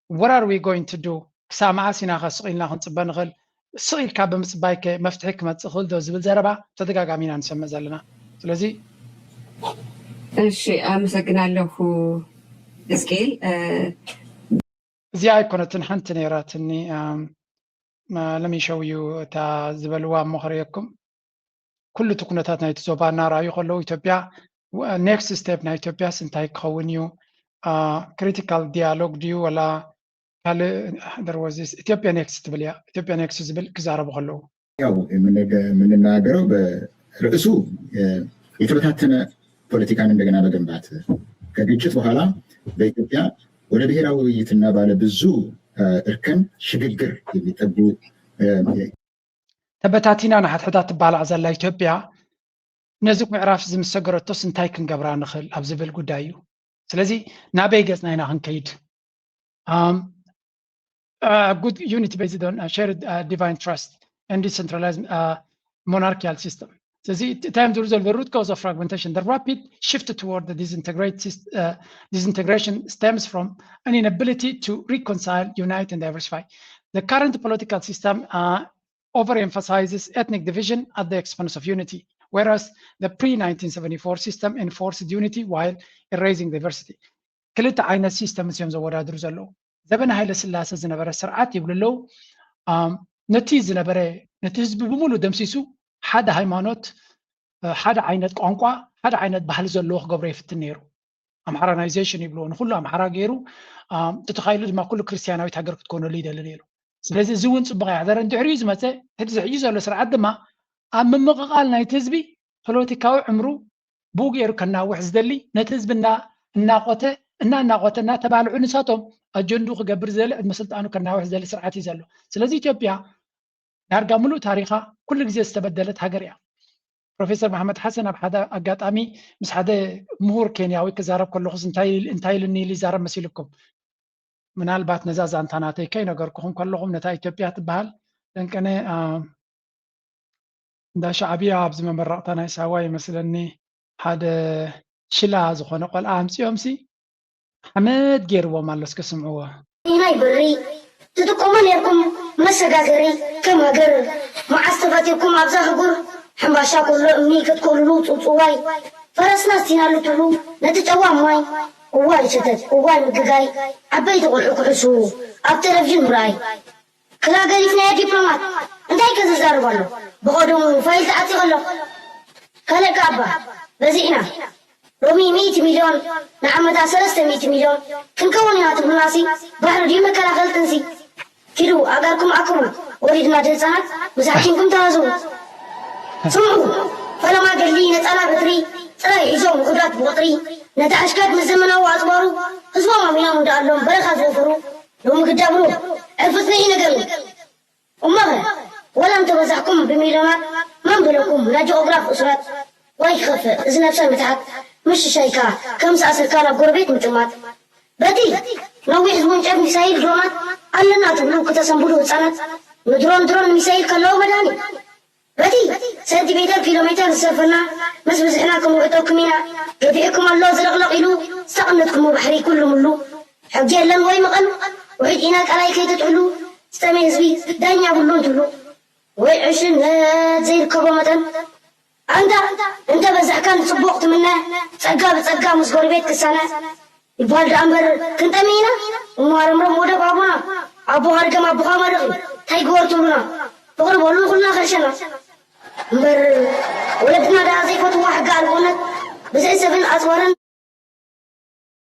what are we going to do? ክሳብ መዓስ ኢና ከ ስቕ ኢልና ክንፅበ ንኽእል? ስቕ ኢልካ ብምፅባይ ከ መፍትሒ ክመፅእ ክእል ዶ ዝብል ዘረባ ተደጋጋሚ ኢና ንሰምዕ ዘለና። ስለዚ እሺ፣ ኣመሰግናለሁ እስኬል። እዚኣ ኣይኮነትን ሓንቲ ነይራትኒ። ለሚሸው እዩ እታ ዝበልዋ እሞ ክርእየኩም። ኩሉ እቲ ኩነታት ናይቲ ዞባ እናረኣዩ ከለዉ ኢትዮጵያ ኔክስት ስቴፕ ናይ ኢትዮጵያስ እንታይ ክኸውን እዩ? ክሪቲካል ዲያሎግ ድዩ ወላ ካልእ? ኢትዮጵያ ኔክስት ትብል እያ። ኢትዮጵያ ኔክስት ዝብል ክዛረቡ ከለዉ ያው የምንናገረው በርእሱ የተበታተነ ፖለቲካን እንደገና መገንባት ከግጭት በኋላ በኢትዮጵያ ወደ ብሔራዊ ውይይትና ባለ ብዙ እርከን ሽግግር የሚጠጉ ተበታቲና ንሓድሕዳ ትባላዕ ዘላ ኢትዮጵያ ነዚ ምዕራፍ እዚ ምስ ሰገረቶስ እንታይ ክንገብራ ንኽእል ኣብ ዝብል ጉዳይ እዩ። ስለዚ ናበይ ገፅና ኢና ክንከይድ? Good unity based on shared divine trust and decentralized monarchical system. ስለዚ እንታይ እዮም ዝብሉ ዘለዉ? The root cause of fragmentation, the rapid shift toward the disintegration stems from an inability to reconcile, unite and diversify. The current political system overemphasizes ethnic division at the expense of unity, whereas the pre nineteen seventy-four system enforced unity while erasing diversity. ክልተ ዓይነት ሲስተምስ እዮም ዘወዳድሩ ዘለዉ። ዘበነ ሃይለ ስላሴ ዝነበረ ስርዓት ይብሉ ኣለዉ። ነቲ ዝነበረ ነቲ ህዝቢ ብምሉእ ደምሲሱ ሓደ ሃይማኖት፣ ሓደ ዓይነት ቋንቋ፣ ሓደ ዓይነት ባህሊ ዘለዎ ክገብሮ ይፍትን ነይሩ። ኣምሓራናይዜሽን ይብልዎ፣ ንኩሉ ኣምሓራ ገይሩ፣ ተተኻኢሉ ድማ ኩሉ ክርስትያናዊት ሃገር ክትኮነሉ ይደሊ ነይሩ። ስለዚ እዚ እውን ፅቡቅ ኣይሕደረን። ድሕሪኡ ዝመፀ ሕዚ ሕጂ ዘሎ ስርዓት ድማ ኣብ ምምቕቓል ናይቲ ህዝቢ ፖለቲካዊ ዕምሩ ብኡ ገይሩ ከናውሕ ዝደሊ፣ ነቲ ህዝቢ እናቆተ እናናቆተ እናተባልዑ ንሳቶም ኣጀንድኡ ክገብር ዝደሊ ዕድመ ስልጣኑ ከናውሕ ዝደሊ ስርዓት እዩ ዘሎ። ስለዚ ኢትዮጵያ ዳርጋ ምሉእ ታሪኻ ኩሉ ግዜ ዝተበደለት ሃገር እያ። ፕሮፌሰር መሓመድ ሓሰን ኣብ ሓደ ኣጋጣሚ ምስ ሓደ ምሁር ኬንያዊ ክዛረብ ከለኹስ እንታይ እንታይ ኢሉኒ ኢሉ ይዛረብ መሲልኩም? ምናልባት ነዛ ዛንታ ናተይ ከይነገርኩኹም ከለኹም ነታ ኢትዮጵያ ትበሃል ለንቀነ እንዳ ሻዕብያ ኣብዚ መመረቕታ ናይ ሳዋ ይመስለኒ ሓደ ሽላ ዝኾነ ቆልዓ ኣምፂኦምሲ ሓመድ ገይርዎም ኣሎ። እስከ ስምዕዎ። ናይ ብሪ ትጥቀሙ ነርኩም መሰጋገሪ ከም ሃገር መዓስ ተፈቲኩም ኣብዛ ህጉር ሕምባሻ ኮሎ እምኒ ክትኮልሉ ጽውጽዋይ ፈረስና ስቲናሉ ትብሉ ነቲ ጨዋ ማይ እዋይ ሸተት እዋይ ምግጋይ ዓበይቲ ቆልዑ ክሕሱ ኣብ ቴሌቪዥን ምርኣይ ክላ ገሊፍናዮ ዲፕሎማት እንታይ ከ ዝዛረብ ኣሎ ብቐደሙ ፋይል ተዓጢቑ ኣሎ ካልእ ከኣ እባ በዚሕና ሎሚ ሚእቲ ሚልዮን ንዓመታ ሰለስተ ሚእቲ ሚልዮን ክንከውን ኢና ትብሉናሲ ባሕሪ ድዩ መከላኸሊ ጥንሲ ኪዱ ኣእጋርኩም ኣክቡ ወሊድና ድህፃናት ምስ ሓኪምኩም ተሃዝቡ ስምዑ ፈለማ ገድሊ ነፃና በትሪ ጥራይ ሒዞም ውሑዳት ብቁፅሪ ነቲ ሓሽካት ምስ ዘመናዊ ኣፅዋሩ ህዝቦም ኣሚኖም እንዳኣሎም በረኻ ዝወፈሩ ሎሚ ግዳብሩ ዕርፍትና እዩ ነገሩ እሞኸ ወላ እንተበዛሕኩም ብሚልዮናት መን በለኩም ናይ ጂኦግራፍ እሱራት ዋይ ክኸፍእ እዚ ነብሰ ምትሓት ምሽሻይካ ከም ዝኣሰርካ ናብ ጎረቤት ምጭማት በቲ ነዊሕ ዝውንጨፍ ሚሳይል ድሮናት ኣለና ትብሉ ክተሰንብዱ ህፃናት ንድሮን ድሮን ሚሳይል ከለዎ መድሃኒ በቲ ሰንቲሜተር ኪሎ ሜተር ዝሰፈና ምስ ብዝሕና ክንውዕጠኩም ኢና ገፊዕኩም ኣሎ ዝለቕለቕ ኢሉ ዝተቐነትኩሞ ባሕሪ ኩሉ ምሉ ሕጊ የለን ወይ መቐሉ ውሒድ ኢና ቃላይ ከይትጥሕሉ ዝጠመየ ህዝቢ ዳኛ ብሉን ትብሉ ወይ ዕሽነት ዘይርከቦ መጠን ኣንታ እንተ በዛሕካ ንፅቡቕ ትምነ ፀጋ ብፀጋ ምስ ጎረቤት ክሳነ ይበሃል ደኣ እምበር ክንጠሚ ኢና እሞ ኣረምረም ወደብ ኣቦና ኣቦኻ ርገም ኣቦኻ መርቕ እንታይ ግበር ትብሉና ፍቕሪ በሉ ንኹልና ከርሸና እምበር ወለድና ደኣ ዘይፈትዋ ሕጊ ኣልቦነት ብዘይ ሰብን ኣፅዋርን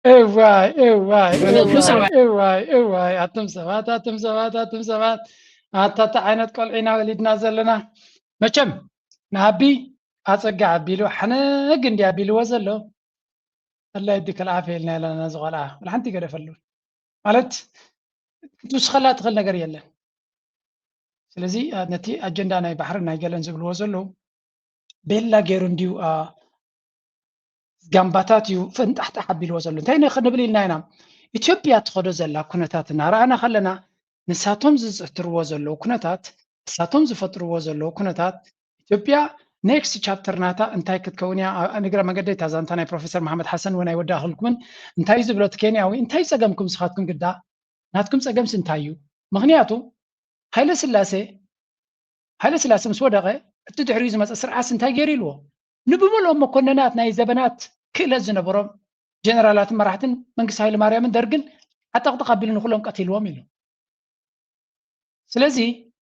እዋይ እዋይ እዋይ እዋይ እዋይ ኣቱም ሰባት ኣቱም ሰባት ኣቱም ሰባት ኣታታ ዓይነት ቆልዒና ወሊድና ዘለና መቸም ንኣቢ ኣፀጋ ኣቢሉ ሓነግ እንዲ ኣቢልዎ ዘሎ ኣላ የዲ ከልኣፈ ኢልና ኢለና ነዚ ቆልዓ ወላ ሓንቲ ይገደፈሉ ማለት ክትውስኸላ ትኽእል ነገር የለን ስለዚ ነቲ ኣጀንዳ ናይ ባሕርን ናይ ገለን ዝብልዎ ዘለዉ ቤላ ገይሩ እንድዩ ጋምባታት እዩ ፈንጣሕጣሕ ኣቢልዎ ዘሎ እንታይ ክንብል ኢልና ኢና ኢትዮጵያ ትኸዶ ዘላ ኩነታት እናረኣና ከለና ንሳቶም ዝዝሕትርዎ ዘለዉ ኩነታት ንሳቶም ዝፈጥርዎ ዘለዉ ኩነታት ኢትዮጵያ ኔክስት ቻፕተር ናታ እንታይ ክትከውን እያ ንግረ መገደይ እታ ዛንታ ናይ ፕሮፌሰር መሓመድ ሓሰን እውን ኣይወዳእክልኩምን እንታይ ዝብሎ እቲ ኬንያዊ እንታይ ፀገምኩም ስኻትኩም ግዳ ናትኩም ፀገምሲ እንታይ እዩ ምክንያቱ ሃይለ ስላሴ ሃይለ ስላሴ ምስ ወደቐ እቲ ድሕሪኡ ዝመፀ ስርዓትሲ እንታይ ገይሩ ኢልዎ ንብምልኦም መኮነናት ናይ ዘበናት ክእለት ዝነበሮም ጀነራላትን መራሕትን መንግስቲ ሃይለ ማርያምን ደርግን ዓጠቕጥቕ ኣቢሉ ንኩሎም ቀቲልዎም ኢሉ ስለዚ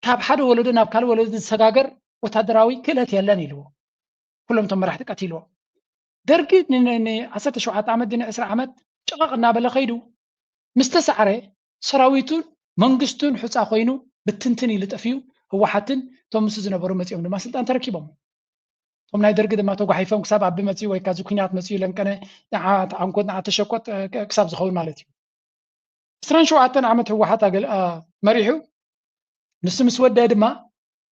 ካብ ሓደ ወለዶ ናብ ካልእ ወለዶ ዝሰጋገር ወታደራዊ ክእለት የለን ኢልዎ ኩሎም ቶም መራሕቲ ቀቲልዎ ደርጊ ን17 ዓመት ን20 ዓመት ጭቐቕ እናበለ ከይዱ ምስ ተሳዕረ ሰራዊቱን መንግስቱን ሑፃ ኮይኑ ብትንትን ኢሉ ጠፊኡ ህወሓትን እቶም ምስ ዝነበሩ መፂኦም ድማ ስልጣን ተረኪቦም እቶም ናይ ደርጊ ድማ ተጓሒፎም ክሳብ ኣቢ መፅኡ ወይ ካዚ ኩናት መፅኡ ለንቀነ ንዓ ተዓንኮት ንዓ ተሸኮት ክሳብ ዝኸውን ማለት እዩ ዕስራን ሸውዓተን ዓመት ህወሓት መሪሑ ንሱ ምስ ወደ ድማ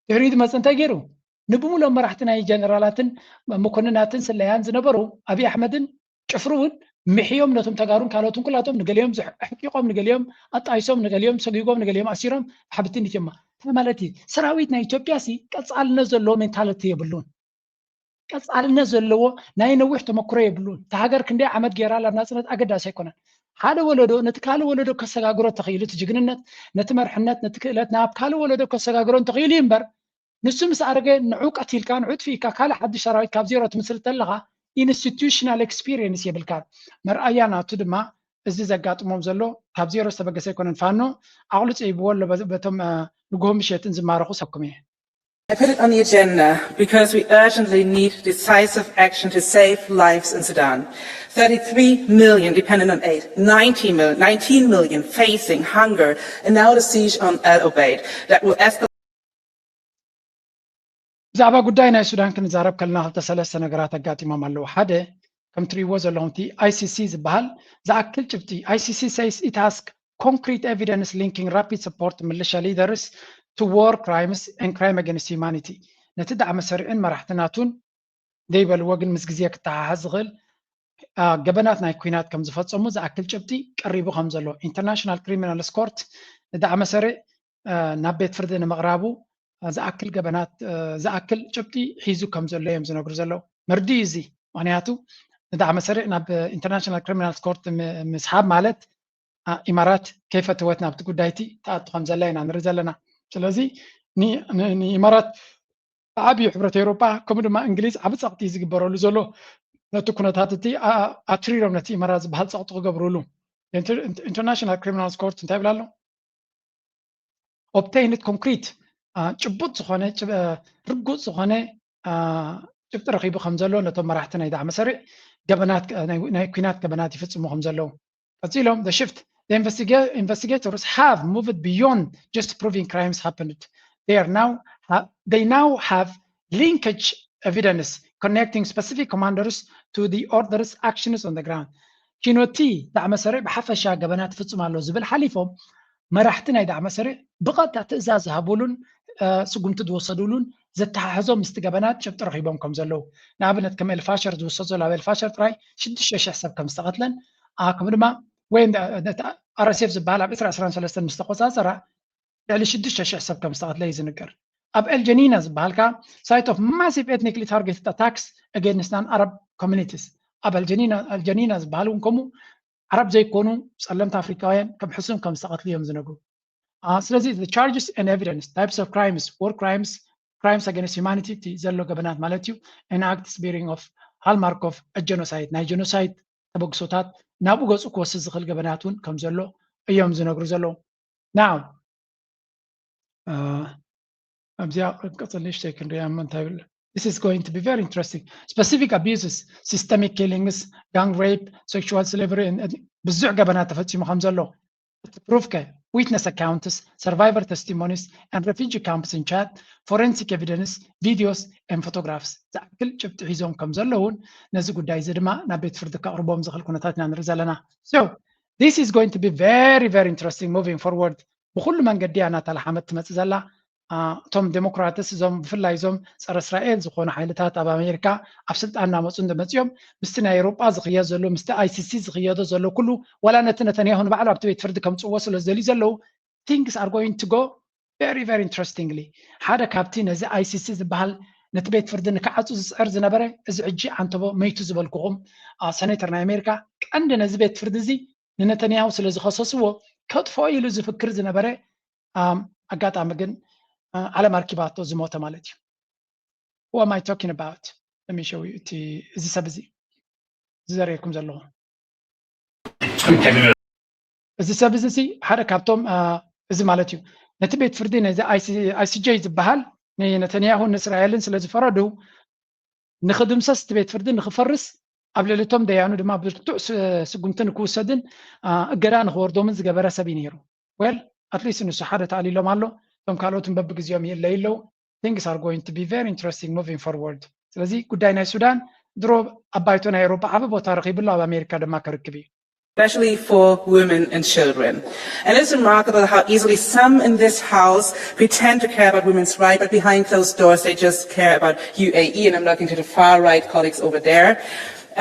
ድሕሪኡ ዝመፀ እንታይ ገይሩ ንብምሎም መራሕቲ ናይ ጀነራላትን መኮንናትን ስለያን ዝነበሩ ኣብይ ኣሕመድን ጭፍሩ እውን ምሕዮም ነቶም ተጋሩን ካልኦትን ኩላቶም ንገሊኦም ኣሕቂቆም ንገሊኦም ኣጣይሶም ንገሊኦም ሰጊጎም ንገሊኦም ኣሲሮም ሓብትን ኢትዮማ እንታይ ማለት እዩ ሰራዊት ናይ ኢትዮጵያ ሲ ቀፃልነት ዘለዎ ሜንታሊቲ የብሉን ቀፃልነት ዘለዎ ናይ ነዊሕ ተመክሮ የብሉን እታ ሃገር ክንደይ ዓመት ገይራ ላብ ናፅነት ኣገዳሲ ኣይኮነን ሓደ ወለዶ ነቲ ካልእ ወለዶ ከሰጋግሮ ተኽኢሉ እቲ ጅግንነት ነቲ መርሕነት ነቲ ክእለት ናብ ካልእ ወለዶ ከሰጋግሮ እንተኽኢሉ እዩ እምበር ንሱ ምስ ኣረገ ንዑ ቀቲልካ ንዑ ጥፊእካ ካልእ ሓድሽ ሰራዊት ካብ ዜሮ ትምስርት ተለኻ institutional experience የብልካን መርኣያ ናቱ ድማ እዚ ዘጋጥሞም ዘሎ ካብ ዜሮ ዝተበገሰ ኣይኮነን። ፋኖ ኣቕልጾ ይብዎ ኣሎ በቶም ንግሆ ምሸትን ዝማረኹ ሰኩም እየ። I put it on the agenda because we urgently need decisive action to save lives in Sudan. Thirty-three million dependent on aid, ninety million, nineteen million facing hunger, and now the siege on El Obeid that will escalate. ብዛዕባ ጉዳይ ናይ ሱዳን ክንዛረብ ከለና ክልተ ሰለስተ ነገራት ኣጋጢሞም ኣለዉ። ሓደ ከም ትሪእዎ ዘለኹም እቲ I C C ዝበሃል ዝኣክል ጭብጢ I C C says it has concrete evidence linking rapid support militia leaders to war crimes and crime against humanity ነቲ ዳዕመ ሰሪዕን መራሕትናቱን ዘይበልዎ ግን ምስ ግዜ ክተሓሓዝ ዝኽእል ገበናት ናይ ኩናት ከም ዝፈጸሙ ዝኣክል ጭብጢ ቀሪቡ ከም ዘሎ ኢንተርናሽናል ክሪሚናልስ ኮርት ንዳዕመ ሰሪዕ ናብ ቤት ፍርዲ ንምቕራቡ ዝኣክል ገበናት ዝኣክል ጭብጢ ሒዙ ከም ዘሎ እዮም ዝነግሩ ዘለዉ። መርድእ እዩ እዚ። ምኽንያቱ ንዳዕመ ሰሪዕ ናብ ኢንተርናሽናል ክሪሚናልስ ኮርት ምስሓብ ማለት ኢማራት ከይፈተወት ናብቲ ጉዳይቲ ትኣቱ ከም ዘላ ኢና ንርኢ ዘለና። ስለዚ ንኢማራት ብዓብዩ ሕብረት ኤውሮጳ ከምኡ ድማ እንግሊዝ ዓቢ ጸቕጢ ዝግበረሉ ዘሎ ነቲ ኩነታት እቲ ኣትሪሮም ነቲ ኢማራት ዝበሃል ጸቕጢ ክገብሩሉ ኢንተርናሽናል ክሪሚናልስ ኮርት እንታይ ይብል ኣሎ? obtained concrete ጭቡጥ ዝኾነ ርጉፅ ዝኾነ ጭብጢ ረኺቡ ከም ዘሎ ነቶም መራሕቲ ናይ ዳዕመ ሰሪዕ ገበናት ናይ ኩናት ገበናት ይፍፅሙ ከም ዘለዉ ቀፂሎም the shift the investigators have moved beyond just proving crimes happened they are now they now have linkage evidence connecting specific commanders to the orders actions on the ground ኪኖቲ ዳዕመ ሰሪዕ ብሓፈሻ ገበናት ይፍፅም ኣሎ ዝብል ሓሊፎም መራሕቲ ናይ ዳዕመ ሰሪዕ ብቐጥታ ትእዛዝ ዝሃብሉን ስጉምቲ ዝወሰድሉን ዘተሓሕዞም ምስቲ ገበናት ጭብጢ ረኺቦም ከም ዘለዉ ንኣብነት ከም ኤልፋሸር ዝውሰድ ዘሎ ኣብ ኤልፋሸር ጥራይ ሽዱሽተ ሽሕ ሰብ ከም ዝተቐትለን ከምኡ ድማ ወይ RSF ዝበሃል ኣብ ዕስራ ዕስራን ሰለስተን ምስ ተቆፃፀራ ልዕሊ ሽዱሽተ ሽሕ ሰብ ከም ዝተቐትለ እዩ ዝንገር ኣብ ኤልጀኒና ዝበሃል ከዓ site of massive ethnically targeted attacks against non Arab communities ኣብ ኣልጀኒና ዝበሃል እውን ከምኡ ዓረብ ዘይኮኑ ጸለምቲ ኣፍሪካውያን ከም ሕሱም ከም ዝተቐትሉ እዮም ዝነግሩ። ስለዚ the charges and evidence types of crimes war crimes crimes against humanity እቲ ዘሎ ገበናት ማለት እዩ and acts bearing of hallmark of genocide ናይ genocide ተበግሶታት ናብኡ ገጹ ክወስድ ዝኽእል ገበናት እውን ከም ዘሎ እዮም ዝነግሩ ዘለዉ። Now ኣብዚኣ ቀጽል ንእሽተይ ክንሪኣ እሞ እንታይ ይብል this is going to be very interesting specific abuses systemic killings gang rape sexual slavery ብዙሕ ገበናት ተፈጺሙ ከም ዘሎ እቲ proof ከ witness accounts survivor testimonies and refugee camps in Chad forensic evidence videos and photographs ዝኣክል ጭብጢ ሒዞም ከም ዘለውን ነዚ ጉዳይ እዚ ድማ ናብ ቤት ፍርዲ ከቕርቦም ዝኽእል ኩነታት ኢና ንርኢ ዘለና so this is going to be very very interesting moving forward ብኩሉ መንገዲ እያ እናተላሓመት ትመፅእ ዘላ እቶም ዴሞክራትስ እዞም ብፍላይ እዞም ፀረ እስራኤል ዝኾኑ ሓይልታት ኣብ ኣሜሪካ ኣብ ስልጣን እናመፁ እንደመፅኦም ምስቲ ናይ ኤውሮጳ ዝኽየድ ዘሎ ምስቲ ICC ዝኽየዶ ዘሎ ኩሉ ዋላ ነቲ ነተንያሁ ንባዕሉ ኣብቲ ቤት ፍርዲ ከምፅዎ ስለ ዝደልዩ ዘለዉ things are going to go very very interestingly ሓደ ካብቲ ነዚ ICC ዝበሃል ነቲ ቤት ፍርዲ ንክዓፁ ዝፅዕር ዝነበረ እዚ ሕጂ ዓንተቦ መይቱ ዝበልኩኹም ሰኔተር ናይ ኣሜሪካ ቀንዲ ነዚ ቤት ፍርዲ እዚ ንነተንያሁ ስለ ዝኸሰስዎ ከጥፍኦ ኢሉ ዝፍክር ዝነበረ ኣጋጣሚ ግን ዓለም ኣርኪባቶ ዝሞተ ማለት እዩ who am I talking about let me show you እቲ እዚ ሰብ እዚ ዝዘርእኩም ዘለኹ እዚ ሰብ እዚ ሲ ሓደ ካብቶም እዚ ማለት እዩ ነቲ ቤት ፍርዲ ነዚ ICJ ዝበሃል ንነተንያሁን ንእስራኤልን ስለ ዝፈረዱ ንኽድምሰስ እቲ ቤት ፍርዲ ንኽፈርስ ኣብ ልዕሊ እቶም ደያኑ ድማ ብርቱዕ ስጉምቲ ንክውሰድን እገዳ ንኽወርዶምን ዝገበረ ሰብ እዩ ነይሩ well at least ንሱ ሓደ ተኣሊሎም ኣሎ እቶም ካልኦትን በብግዜኦም ይእለዩ ኣለዉ things are going to be very interesting moving forward ስለዚ ጉዳይ ናይ ሱዳን ድሮ ኣብ ባይቶ ናይ ኤውሮጳ ዓቢ ቦታ ረኺቡ ኣሎ ኣብ ኣሜሪካ ድማ ክርክብ እዩ especially for women and children. And it's remarkable how easily some in this House pretend to care about women's rights, but behind closed doors they just care about U A E, and I'm looking to the far right colleagues over there.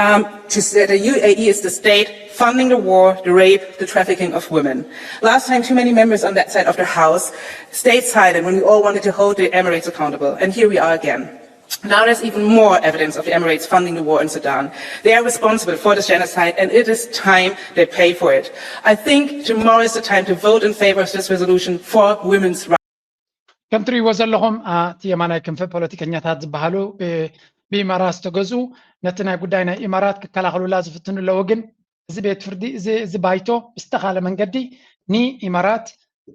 Um, to say the U A E is the state funding the war, the rape, the trafficking of women. Last time, too many members on that side of the House stayed silent when we all wanted to hold the Emirates accountable, and here we are again. Now there's even more evidence of the Emirates funding the war in Sudan. They are responsible for this genocide and it is time they pay for it. I think tomorrow is the time to vote in favor of this resolution for women's rights. ከም ትሪእዎ ዘለኹም እቲ የማናይ ክንፈ ፖለቲከኛታት ዝበሃሉ ብኢማራት ዝተገዝኡ ነቲ ናይ ጉዳይ ናይ ኢማራት ክከላኸሉላ ዝፍትኑ ኣለዉ ግን እዚ ቤት ፍርዲ እዚ ባይቶ ብዝተኻለ መንገዲ ንኢማራት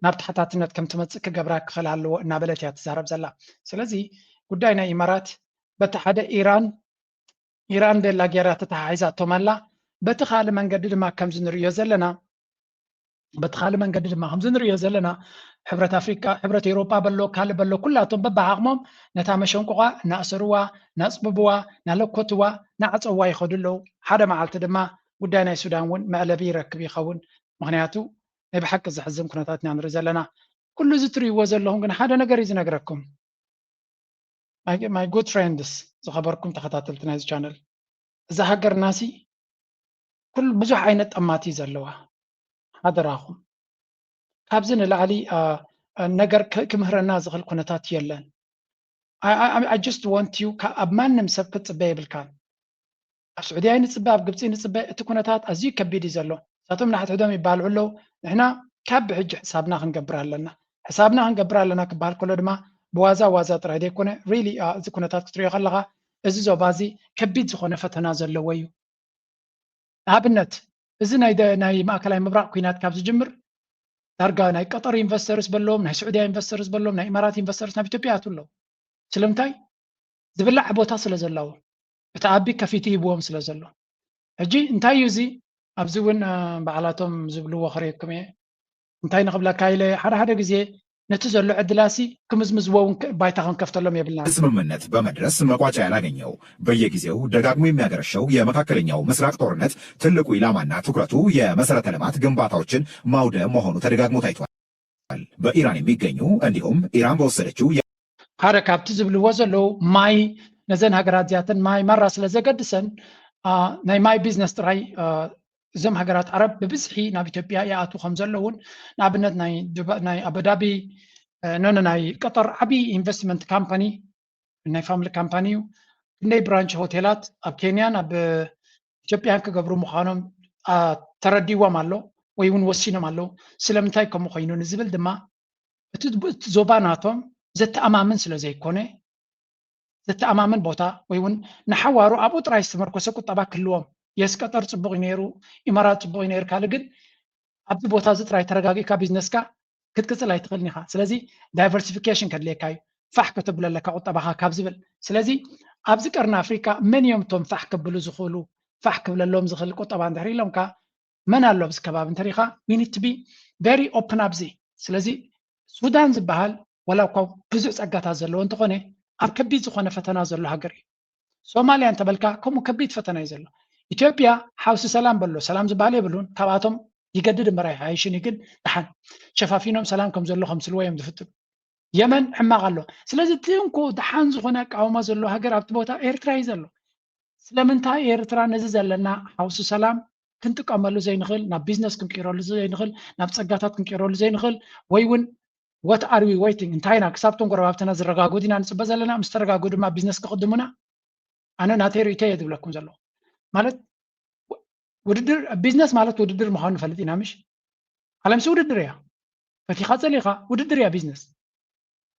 ናብ ተሓታትነት ከም ትመፅእ ክገብራ ክኽእል ኣለዎ እናበለት እያ ትዛረብ ዘላ። ስለዚ ጉዳይ ናይ ኢማራት በቲ ሓደ ኢራን ኢራን ቤላ ጌራ ተተሓሒዛቶም ኣላ። በቲ ካልእ መንገዲ ድማ ከምዚ ንርእዮ ዘለና በቲ ካልእ መንገዲ ድማ ከምዚ ንርእዮ ዘለና ሕብረት ኣፍሪቃ፣ ሕብረት ኤውሮጳ በሎ ካልእ በሎ ኩላቶም በብዓቕሞም ነታ መሸንቆቋ እናእሰርዋ፣ እናጽብብዋ፣ እናለኮትዋ፣ እናዓጸውዋ ይኸዱ ኣለዉ። ሓደ መዓልቲ ድማ ጉዳይ ናይ ሱዳን እውን መዕለቢ ይረክብ ይኸውን። ምኽንያቱ ናይ ብሓቂ ዘሕዝን ኩነታት ኢና ንርኢ ዘለና። ኩሉ እዚ ትርእይዎ ዘለኹም ግን ሓደ ነገር እዩ ዝነግረኩም። My, my good friends፣ ዝኸበርኩም ተኸታተልቲ ናይዚ ቻነል፣ እዛ ሃገርና ሲ ኩሉ ብዙሕ ዓይነት ጠማት እዩ ዘለዋ። ሓደራኹም ካብዚ ንላዕሊ ነገር ክምህረና ዝኽእል ኩነታት የለን። I just want you፣ ኣብ ማንም ሰብ ክትፅበ የብልካን። ኣብ ስዑድያ ንፅበ፣ ኣብ ግብፂ ንፅበ፣ እቲ ኩነታት ኣዝዩ ከቢድ እዩ ዘሎ። ንሳቶም ንሓድሕዶም ይባልዑ ኣለዉ። ንሕና ካብ ብሕጂ ሕሳብና ክንገብር ኣለና። ሕሳብና ክንገብር ኣለና ክበሃል ከሎ ድማ ብዋዛ ዋዛ ጥራይ ዘይኮነ፣ really፣ እዚ ኩነታት ክትሪኦ ከለኻ፣ እዚ ዞባ እዚ ከቢድ ዝኾነ ፈተና ዘለዎ እዩ። ንኣብነት፣ እዚ ናይ ማእከላይ ምብራቕ ኲናት ካብ ዝጅምር፣ ዳርጋ ናይ ቀጠር ኢንቨስተርስ በሎም፣ ናይ ስዑድያ ኢንቨስተርስ በሎም፣ ናይ ኢማራት ኢንቨስተርስ ናብ ኢትዮጵያ ይኣትዉ ኣለዉ። ስለምንታይ? ዝብላዕ ቦታ ስለ ዘለዎም፣ እቲ ኣቢ ከፊቱ ሂብዎም ስለ ዘሎ። ሕጂ እንታይ እዩ እዚ? ኣብዚ እውን ባዕላቶም ዝብልዎ ክርእየኩም እየ። እንታይ ንኽብለካ ኢለ፣ ሓደ ሓደ ግዜ ነቲ ዘሎ ዕድላሲ ክምዝምዝዎ እውን ባይታ ክንከፍተሎም የብልና። ስምምነት በመድረስ መቋጫ ያላገኘው በየጊዜው ደጋግሞ የሚያገረሸው የመካከለኛው ምስራቅ ጦርነት ትልቁ ኢላማና ትኩረቱ የመሰረተ ልማት ግንባታዎችን ማውደም መሆኑ ተደጋግሞ ታይቷል። በኢራን የሚገኙ እንዲሁም ኢራን በወሰደችው ሓደ ካብቲ ዝብልዎ ዘለዉ ማይ ነዘን ሃገራት እዚኣተን ማይ ማራ ስለ ዘገድሰን ናይ ማይ ቢዝነስ ጥራይ እዞም ሃገራት ዓረብ ብብዝሒ ናብ ኢትዮጵያ ይኣትዉ ከም ዘለውን ንኣብነት ናይ ኣቡዳቢ ኖነ ናይ ቀጠር ዓብዪ ኢንቨስትመንት ካምፓኒ ናይ ፋሚሊ ካምፓኒ እዩ። ክንደይ ብራንች ሆቴላት ኣብ ኬንያን ኣብ ኢትዮጵያን ክገብሩ ምዃኖም ተረዲዎም ኣሎ ወይ እውን ወሲኖም ኣለዉ። ስለምንታይ ከምኡ ኮይኑ ንዝብል ድማ እቲ ዞባ ናቶም ዘተኣማምን ስለ ዘይኮነ ዘተኣማምን ቦታ ወይ እውን ንሓዋሩ ኣብኡ ጥራይ ዝተመርኮሰ ቁጠባ ክህልዎም የስ ቀጠር ፅቡቕ እዩ ነይሩ፣ ኢማራት ፅቡቕ እዩ ነይሩ፣ ካልእ ግን ኣብዚ ቦታ እዚ ጥራይ ተረጋጊእካ ቢዝነስካ ክትቅፅል ኣይትኽእልን ኢኻ። ስለዚ ዳይቨርሲፊኬሽን ከድልየካ እዩ፣ ፋሕ ከተብሎ ኣለካ ቁጠባኻ ካብ ዝብል። ስለዚ ኣብዚ ቀርኒ ኣፍሪካ መን እዮም እቶም ፋሕ ከብሉ ዝኽእሉ፣ ፋሕ ክብለሎም ዝኽእል ቁጠባ እንድሕር ኢሎምካ መን ኣሎ ኣብዚ ከባቢ እንተሪኻ we need to be very open ኣብዚ። ስለዚ ሱዳን ዝበሃል ዋላ እኳ ብዙሕ ፀጋታት ዘለዎ እንተኾነ ኣብ ከቢድ ዝኾነ ፈተና ዘሎ ሃገር እዩ። ሶማልያ እንተበልካ ከምኡ ከቢድ ፈተና እዩ ዘሎ። ኢትዮጵያ ሓውሲ ሰላም በሎ ሰላም ዝበሃል የብሉን። ካብኣቶም ይገድድ እምበር ኣይሓይሽን እዩ። ግን ደሓን ሸፋፊኖም ሰላም ከም ዘሎ ከምስልዎ እዮም ዝፍትኑ። የመን ሕማቕ ኣሎ። ስለዚ እቲ እንኮ ደሓን ዝኾነ ኣቃውማ ዘሎ ሃገር ኣብቲ ቦታ ኤርትራ እዩ ዘሎ። ስለምንታይ ኤርትራ ነዚ ዘለና ሓውሲ ሰላም ክንጥቀመሉ ዘይንኽእል፣ ናብ ቢዝነስ ክንቅይረሉ ዘይንኽእል፣ ናብ ፀጋታት ክንቅይረሉ ዘይንኽእል ወይ እውን what are we waiting? እንታይ ኢና ክሳብቶም ጎረባብትና ዝረጋጉ ዲና ንፅበ ዘለና? ምስ ተረጋጉ ድማ ቢዝነስ ክቕድሙና? ኣነ ናተይ ርእይቶ እየ ዝብለኩም ዘለኹ። ማለት ውድድር ቢዝነስ ማለት ውድድር ምዃኑ ንፈልጥ ኢና ምሽ? ዓለምሲ ውድድር እያ። ፈቲኻ ፀሊኻ ውድድር እያ ቢዝነስ።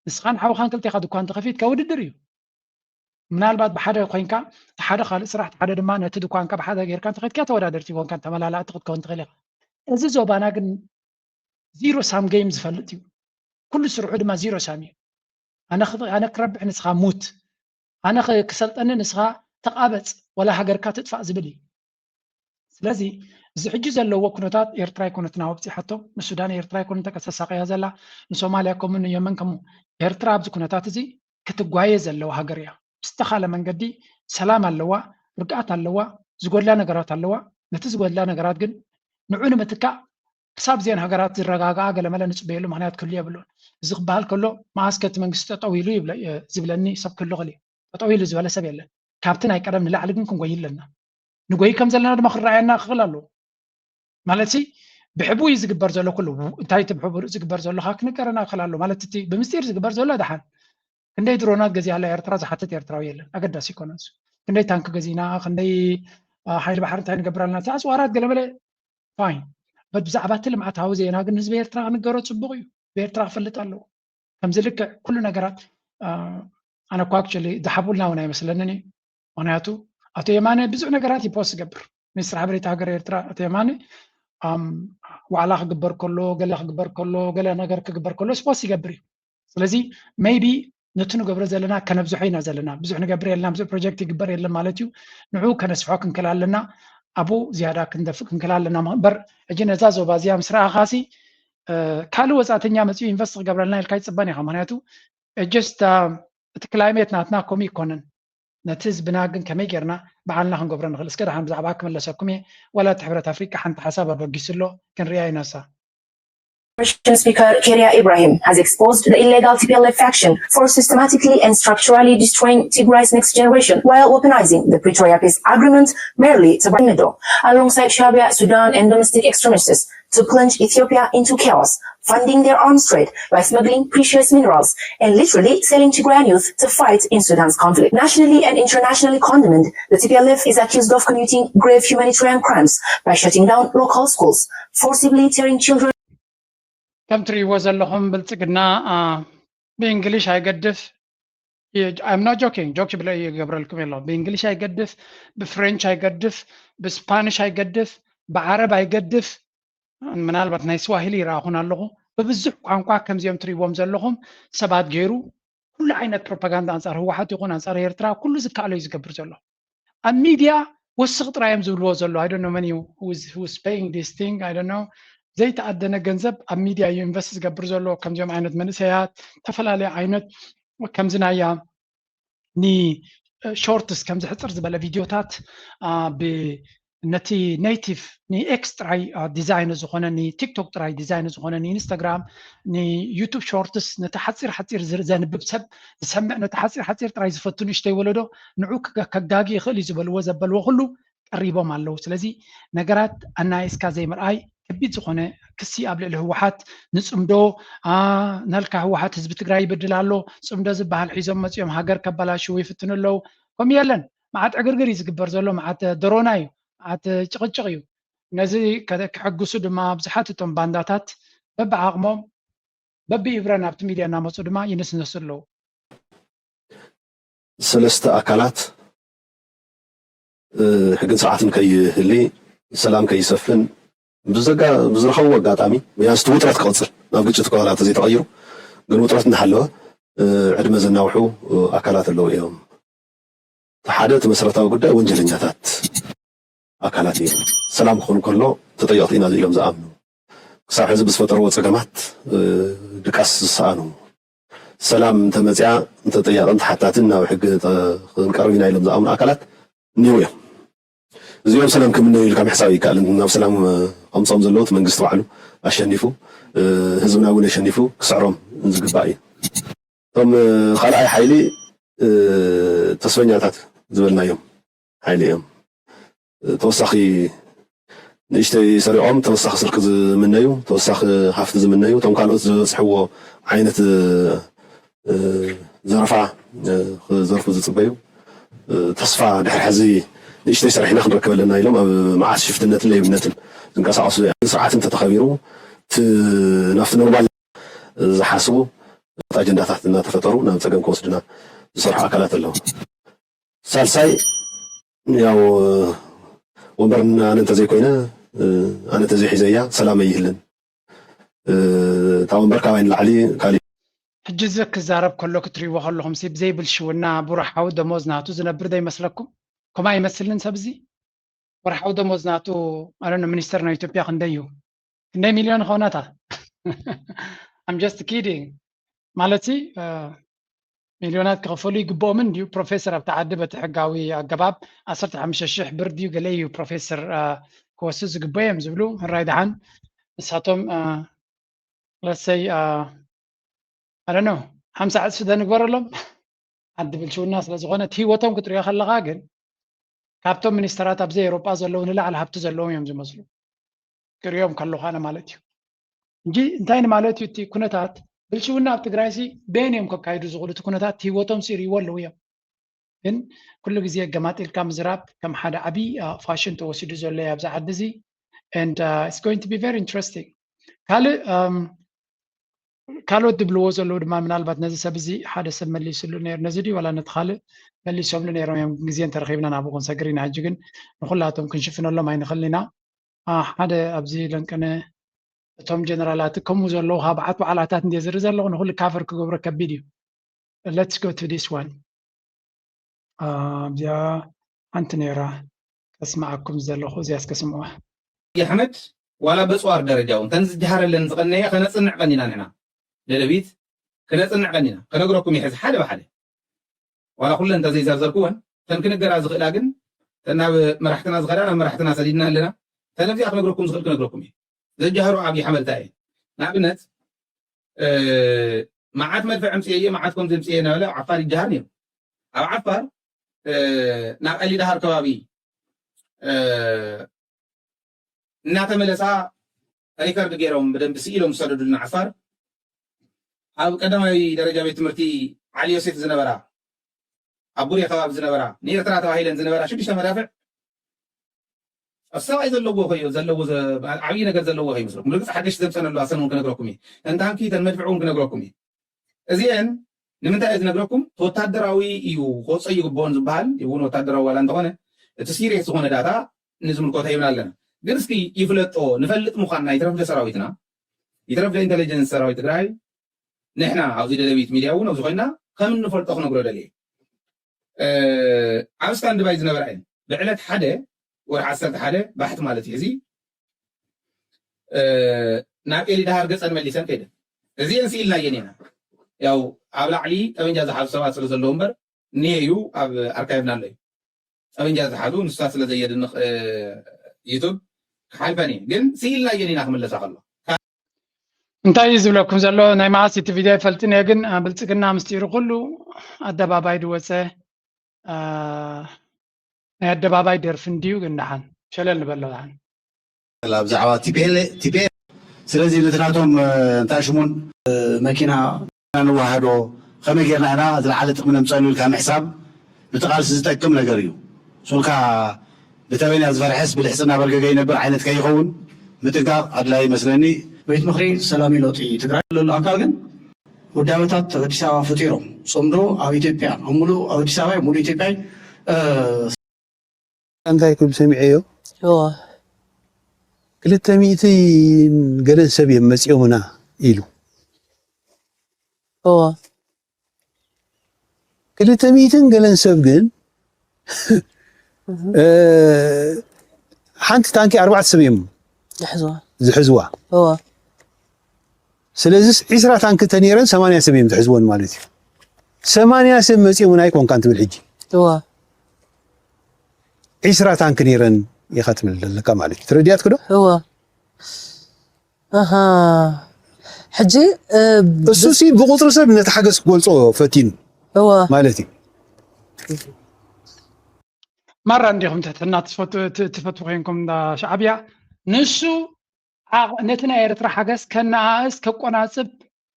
ንስኻን ሓውኻን ክልቴኻ ድኳን ተኸፊትካ ውድድር እዩ። ምናልባት ብሓደ ኮይንካ ሓደ ካልእ ስራሕ ሓደ ድማ ነቲ ድኳንካ ብሓደ ጌርካ እንተኸድካ ተወዳደርቲ ይኮንካ ተመላላእቲ ክትከውን ትኽእል ኢኻ። እዚ ዞባና ግን ዚሮ ሳም ጌም ዝፈልጥ እዩ። ኩሉ ስርሑ ድማ ዚሮ ሳም እዩ። ኣነ ክረብሕ ንስኻ ሙት፣ ኣነ ክሰልጠኒ ንስኻ ተቃበፅ ወላ ሃገርካ ትጥፋእ ዝብል እዩ። ስለዚ እዚ ሕጂ ዘለዎ ኩነታት ኤርትራ ኣይኮነትና ወብፂሓቶ፣ ንሱዳን ኤርትራ ኣይኮነ ተቀሰሳቀያ ዘላ፣ ንሶማልያ ከምኡ ንየመን ከምኡ። ኤርትራ ኣብዚ ኩነታት እዚ ክትጓየ ዘለዋ ሃገር እያ። ብዝተኻለ መንገዲ ሰላም ኣለዋ፣ ርግኣት ኣለዋ፣ ዝጎድላ ነገራት ኣለዋ። ነቲ ዝጎድላ ነገራት ግን ንዑ ንምትካእ ክሳብ እዚአን ሃገራት ዝረጋግኣ ገለመለ ንፅበየሉ ምክንያት ክህሉ የብሉን። እዚ ክበሃል ከሎ መዓስ ከ እቲ መንግስቲ ጠጠው ኢሉ ዝብለኒ ሰብ ክህሉ ክእል እዩ። ጠጠው ኢሉ ዝበለ ሰብ የለን። ካብቲ ናይ ቀደም ንላዕሊ ግን ክንጎይ ኣለና። ንጎይ ከም ዘለና ድማ ክረኣየና ክኽእል ኣለዎ። ማለት ሲ ብሕቡእ እዩ ዝግበር ዘሎ ኩሉ እንታይ እቲ ብሕቡእ ዝግበር ዘሎ ከዓ ክንገረና ክኽእል ኣለዎ። ማለት እቲ ብምስጢር ዝግበር ዘሎ ደሓን ክንደይ ድሮናት ገዚኣ ኣላ ኤርትራ ዝሓትት ኤርትራዊ የለን። ኣገዳሲ ይኮነ እሱ። ክንደይ ታንክ ገዚእና፣ ክንደይ ሓይሊ ባሕሪ እንታይ ንገብር ኣለና፣ እቲ ኣፅዋራት ገለመለ ፋይን። በት ብዛዕባ እቲ ልምዓታዊ ዜና ግን ህዝቢ ኤርትራ ክንገሮ ፅቡቅ እዩ። ህዝቢ ኤርትራ ክፈልጥ ኣለዎ። ከምዚ ልክዕ ኩሉ ነገራት ኣነ እኳ ኣክቹሊ ዝሓቡልና እውን ኣይመስለንን እዩ። ምክንያቱ ኣቶ የማነ ብዙሕ ነገራት ይፖስት ዝገብር ሚኒስትር ሓበሬታ ሃገር ኤርትራ ኣቶ የማነ ዋዕላ ክግበር ከሎ፣ ገለ ክግበር ከሎ፣ ገለ ነገር ክግበር ከሎ ስፖስት ይገብር እዩ። ስለዚ maybe ነቲ ንገብሮ ዘለና ከነብዝሖ ኢና ዘለና። ብዙሕ ንገብር የለና፣ ብዙሕ ፕሮጀክት ይግበር የለን ማለት እዩ። ንዑ ከነስፍሖ ክንክል ኣለና፣ ኣብኡ ዝያዳ ክንደፍእ ክንክል ኣለና እምበር፣ ሕጂ ነዛ ዞባ እዚኣ ምስ ረኣኻሲ ካልእ ወፃእተኛ መፅኡ ኢንቨስት ክገብረልና ኢልካ ይፅበን ኢኻ። ምክንያቱ just እቲ ክላይሜት ናትና ከምኡ ይኮነን። ነቲ ህዝብና ግን ከመይ ጌርና ባዕልና ክንገብሮ ንኽእል? እስከ ደሓን ብዛዕባ ክምለሰኩም እየ። ዋላ እቲ ሕብረት ኣፍሪቃ ሓንቲ ሓሳብ ኣበጊሱ ኣሎ፣ ክንሪኣ ኢና እሳ። Speaker Keria Ibrahim has exposed the illegal T P L F faction for systematically and structurally destroying Tigray's next generation while weaponizing the Pretoria Peace Agreement merely to Mido, alongside Shabia, Sudan, and domestic extremists to plunge Ethiopia into chaos, funding their arms trade by smuggling precious minerals and literally selling Tigrayan youth to fight in Sudan's conflict. Nationally and internationally condemned, the T P L F is accused of committing grave humanitarian crimes by shutting down local schools, forcibly tearing children. ከም ትሪእዎ ዘለኹም ብልፅግና ብእንግሊሽ ኣይገድፍ፣ I'm not joking፣ ጆክ ብለ ይገብረልኩም የለኹ። ብእንግሊሽ ኣይገድፍ፣ ብፍሬንች ኣይገድፍ፣ ብስፓኒሽ ኣይገድፍ፣ ብዓረብ ኣይገድፍ፣ ምናልባት ናይ ስዋሂሊ ይረኣኹን ኣለኹ። ብብዙሕ ቋንቋ ከምዚኦም ትሪእዎም ዘለኹም ሰባት ገይሩ ኩሉ ዓይነት ፕሮፓጋንዳ ኣንፃር ህወሓት ይኹን ኣንፃር ኤርትራ ኩሉ ዝከኣሎ እዩ ዝገብር ዘሎ። ኣብ ሚድያ ወስኽ ጥራይ እዮም ዝብልዎ ዘሎ። I don't know መን እዩ who's paying this thing, I don't know። ዘይተኣደነ ገንዘብ ኣብ ሚድያ እዩ ኢንቨስት ዝገብር ዘሎ። ከምዚኦም ዓይነት መንእሰያት ተፈላለየ ዓይነት ከምዚ ናያ ኒ ሾርትስ ከምዚ ሕፅር ዝበለ ቪድዮታት ነቲ ኔቲቭ ንኤክስ ጥራይ ዲዛይን ዝኾነ ንቲክቶክ ጥራይ ዲዛይን ዝኾነ ንኢንስታግራም ንዩቱብ ሾርትስ ነቲ ሓፂር ሓፂር ዘንብብ ሰብ ዝሰምዕ ነቲ ሓፂር ሓፂር ጥራይ ዝፈቱ ንእሽተይ ወለዶ ንዑ ከጋጊ ይኽእል እዩ ዝበልዎ ዘበልዎ ኩሉ ቀሪቦም ኣለዉ። ስለዚ ነገራት ኣናይስካ ዘይምርኣይ ከቢድ ዝኾነ ክሲ ኣብ ልዕሊ ህወሓት ንፅምዶ ናልካ ህወሓት ህዝቢ ትግራይ ይበድል ኣሎ ፅምዶ ዝበሃል ሒዞም መፂኦም ሃገር ከበላሽዉ ይፍትኑ ኣለዉ። ከምኡ የለን። መዓት ዕግርግር እዩ ዝግበር ዘሎ፣ መዓት ደሮና እዩ፣ መዓት ጭቕጭቕ እዩ። ነዚ ክሕግሱ ድማ ብዙሓት እቶም ባንዳታት በብዓቕሞም በብኢብረ ናብቲ ሚድያ እናመፁ ድማ ይንስነሱ ኣለዉ። ሰለስተ ኣካላት ሕግን ስርዓትን ከይህሊ ሰላም ከይሰፍን ብዘጋ ብዝረኸቡ ኣጋጣሚ ያስቲ ውጥረት ክቐፅል ናብ ግጭት ከዋላ ተዘይተቐይሩ ግን ውጥረት እናሃለወ ዕድመ ዘናውሑ ኣካላት ኣለዉ እዮም። ሓደ እቲ መሰረታዊ ጉዳይ ወንጀለኛታት ኣካላት እዮም። ሰላም ክኾኑ ከሎ ተጠየቕቲ ኢና ኢሎም ዝኣምኑ ክሳብ ሕዚ ብዝፈጠርዎ ፀገማት ድቃስ ዝሰኣኑ ሰላም እንተመፅያ ተጠያቕን ተሓታትን ናብ ሕጊ ክንቀርብ ኢና ኢሎም ዝኣምኑ ኣካላት እኒው እዮም። እዚኦም ሰላም ክምነዩ ኢልካ ምሕሳብ ይከኣልን ናብ ሰላም ከምፅኦም ዘለዉ እቲ መንግስቲ ባዕሉ ኣሸኒፉ ህዝብና እውን ኣሸኒፉ ክስዕሮም ዝግባእ እዩ። እቶም ካልኣይ ሓይሊ ተስፈኛታት ዝበልናዮም ሓይሊ እዮም። ተወሳኺ ንእሽተይ ሰሪቖም ተወሳኺ ስርቂ ዝምነዩ ተወሳኺ ሃፍቲ ዝምነዩ እቶም ካልኦት ዝበፅሕዎ ዓይነት ዘረፋ ክዘርፉ ዝፅበዩ ተስፋ ድሕሪ ሕዚ ንእሽተይ ሰሪሕና ክንረክብ ኣለና ኢሎም ኣብ መዓት ሽፍትነትን ለይብነትን ዝንቀሳቀሱ ስርዓት እንተተኸቢሩ ናብቲ ኖርማል ዝሓስቡ ኣጀንዳታት እናተፈጠሩ ናብ ፀገም ክወስድና ዝሰርሑ ኣካላት ኣለዉ። ሳልሳይ ያው ወንበር ኣነ እንተዘይኮይነ ኣነ እንተዘይሒዘያ ሰላም ኣይህልን። እታ ወንበር ካባይ ንላዕሊ ካሊእ ሕጂ እዚ ክዛረብ ከሎ ክትሪእዎ ከለኹም ሲ ብዘይ ብልሽውና ብወርሓዊ ደሞዝ ናቱ ዝነብር ዶ ይመስለኩም? ከምኡ ኣይመስልን ሰብ እዚ ወርሓዊ ደሞዝ ናቱ ማለት ነው ሚኒስተር ናይ ኢትዮጵያ ክንደይ እዩ? ክንደይ ሚልዮን ይኸውን ኣታ? I'm just kidding ማለት ሲ ሚልዮናት ክኸፈሉ ይግብኦምን ድዩ? ፕሮፌሰር ኣብቲ ዓዲ በቲ ሕጋዊ ኣገባብ ዓሰርተ ሓሙሽተ ሽሕ ብር ድዩ ገለ እዩ ፕሮፌሰር ክወስድ ዝግብኦ እዮም ዝብሉ። ሕራይ ደሓን ንሳቶም let's say I don't know ሓምሳ ዕፅፊ ዶ ንግበረሎም ዓዲ ብልሽውና ስለ ዝኾነ እቲ ህይወቶም ክትሪኦ ከለኻ ግን ካብቶም ሚኒስተራት ኣብዚ ኤውሮጳ ዘለዉ ንላዕሊ ሃብቲ ዘለዎም እዮም ዝመስሉ ክሪኦም ከለኹ ኣነ ማለት እዩ እንጂ እንታይ ንማለት እዩ እቲ ኩነታት ብልሽውና ኣብ ትግራይ ሲ በየን እዮም ከካይዱ ዝኽእሉ እቲ ኩነታት ህይወቶም ሲ ይሪእዎ ኣለዉ እዮም ግን ኩሉ ግዜ ገማጢልካ ምዝራብ ከም ሓደ ዓብዪ ፋሽን ተወሲዱ ዘሎ ኣብዚ ዓዲ እዚ and it's going to be very interesting ካልእ ካልኦት ዝብልዎ ዘለዉ ድማ ምናልባት ነዚ ሰብ እዚ ሓደ ሰብ መሊስሉ ነይሩ። ነዚ ድዩ ዋላ ነቲ ካልእ መሊሶምሉ ነይሮም እዮም። ግዜ እንተረኺብና ናብኡ ክንሰግር ኢና። ሕጂ ግን ንኹላቶም ክንሽፍነሎም ኣይንኽእልን ኢና። ሓደ ኣብዚ ለንቅነ እቶም ጀነራላት ከምኡ ዘለዉ ካብ በዓት በዓላታት እንደ ዝርኢ ዘለኹ ንኹሉ ካቨር ክገብሮ ከቢድ እዩ። Let's go to this one። ኣብዚኣ ሓንቲ ነይራ ከስምዓኩም ዘለኹ፣ እዚኣ እስከ ስምዑዋ። ኣሕመድ ዋላ በፅዋር ደረጃ እውን ተን ዝጀሃረለን ዝቐነየ ከነፅንዕ ቀኒና ንሕና ደደቢት ከነፅንዕ ቀኒና ከነግረኩም ይሕዝ ሓደ ብሓደ ዋላ ኩለን እንተዘይዘርዘርኩወን ተን ክንገራ ዝኽእላ ግን ተን ናብ መራሕትና ዝኸዳ ናብ መራሕትና ሰዲድና ኣለና። ተን ኣብዚኣ ክነግረኩም ዝኽእል ክነግረኩም እዩ። ዘጀሃሩ ኣብዪ ሓመልታ እየ። ንኣብነት መዓት መድፍዕ ኣምፅኤ እየ መዓት ከምዚ ኣምፅኤ እናበለ ኣብ ዓፋር ይጀሃር ነይሩ። ኣብ ዓፋር ናብ ኣሊ ዳሃር ከባቢ እናተመለሳ ሪከርድ ገይሮም ብደንቢ ስኢሎም ዝሰደዱልና ዓፋር ኣብ ቀዳማይ ደረጃ ቤት ትምህርቲ ዓሊ ዮሴፍ ዝነበራ ኣብ ቡሬ ከባቢ ዝነበራ ንኤርትራ ተባሂለን ዝነበራ ሽዱሽተ መዳፍዕ ኣብ ሰብኣይ ዘለዎ ከዮ ዘለዎ ዓብዪ ነገር ዘለዎ ከይመስለኩም ርግፅ ሓደሽ ዘምፀን ኣሎ ኣሰን እውን ክነግረኩም እዩ ተንታንኪ ተን መድፍዕ እውን ክነግረኩም እዩ እዚአን ንምንታይ እየ ዝነግረኩም ወታደራዊ እዩ ክወፀ ይግብኦን ዝበሃል እውን ወታደራዊ ዋላ እንተኾነ እቲ ሲሪየስ ዝኾነ ዳታ ንዝምልከቶ ይብና ኣለና ግን እስኪ ይፍለጦ ንፈልጥ ምኳን ናይ ትረፍደ ሰራዊትና ይትረፍደ ኢንቴሊጀንስ ሰራዊት ትግራይ ንሕና ኣብዚ ደደቢት ሚድያ እውን ኣብዚ ኮይና ከም እንፈልጦ ክነግሮ ደልየ ኣብ ስታንድባይ ዝነበራ እየን ብዕለት ሓደ ወርሒ ዓሰርተ ሓደ ባሕቲ ማለት እዩ እዚ ናብ ኤሊ ዳሃር ገፀን መሊሰን ከይደን እዚአን ስኢልናየን ኢና ያው ኣብ ላዕሊ ጠበንጃ ዝሓዙ ሰባት ስለ ዘለዉ እምበር እኒሄ እዩ ኣብ ኣርካይቭና ኣሎ እዩ ጠበንጃ ዝሓዙ ንሳ ስለ ዘየድንቕ ዩቱብ ክሓልፈን እየ ግን ስኢልናየን ኢና ክምለሳ ከሎ እንታይ እዩ ዝብለኩም ዘሎ ናይ መዓስ እቲ ቪድዮ ኣይፈልጥን እየ ግን ብልፅግና ምስጢሩ ኩሉ ኣደባባይ ዝወፀ ናይ ኣደባባይ ደርፊ እንድዩ ግን ደሓን ሸለል ንበሎ ደሓን ብዛዕባ ቲፒኤል ስለዚ ነቲ ናቶም እንታይ ሽሙን መኪና ንዋሃዶ ከመይ ጌርና ኢና ዝለዓለ ጥቕሚ ነምፀሉ ኢልካ ምሕሳብ ንቲ ቃልሲ ዝጠቅም ነገር እዩ ሱልካ ብተበንያ ዝፈርሐስ ብልሕፅና በርገገ ይነብር ዓይነት ከይኸውን ምጥንቃቕ ኣድላይ ይመስለኒ ቤት ምኽሪ ሰላም ለውጢ ትግራይ ዘሎ ኣካል ግን ውዳበታት ኣብ ኣዲስ ኣበባ ፈጢሮም ፆምዶ ኣብ ኢትዮጵያ ኣብ ሙሉእ ኣብ ኣዲስ ኣበባ ሙሉእ ኢትዮጵያ እንታይ ክብል ሰሚዐዮ ክልተ ሚእትን ገለን ሰብ እዮም መፂኦምና ኢሉ ክልተ ሚእትን ገለን ሰብ ግን ሓንቲ ታንኪ ኣርባዕተ ሰብ እዮም ዝሕዝዋ ስለዚ ዒስራ ታንኪ ተነይረን ሰማንያ ሰብ እዮም ዝሕዝወን ማለት እዩ ሰማንያ ሰብ መፂኦምና ኣይኮንካን ትብል ሕጂ ዒስራ ታንኪ ነይረን ኢኻ ትብል ዘለካ ማለት እዩ ተረዲኣትክ ዶ እዋ ኣሃ ሕጂ እሱ ሲ ብቁፅሪ ሰብ ነቲ ሓገዝ ክገልፆ ፈቲኑ ማለት እዩ ማራ እንዲኹም ትሕትና ትፈትዉ ኮይንኩም እንዳ ሻዕብያ ንሱ ነቲ ናይ ኤርትራ ሓገዝ ከነኣእስ ከቆናፅብ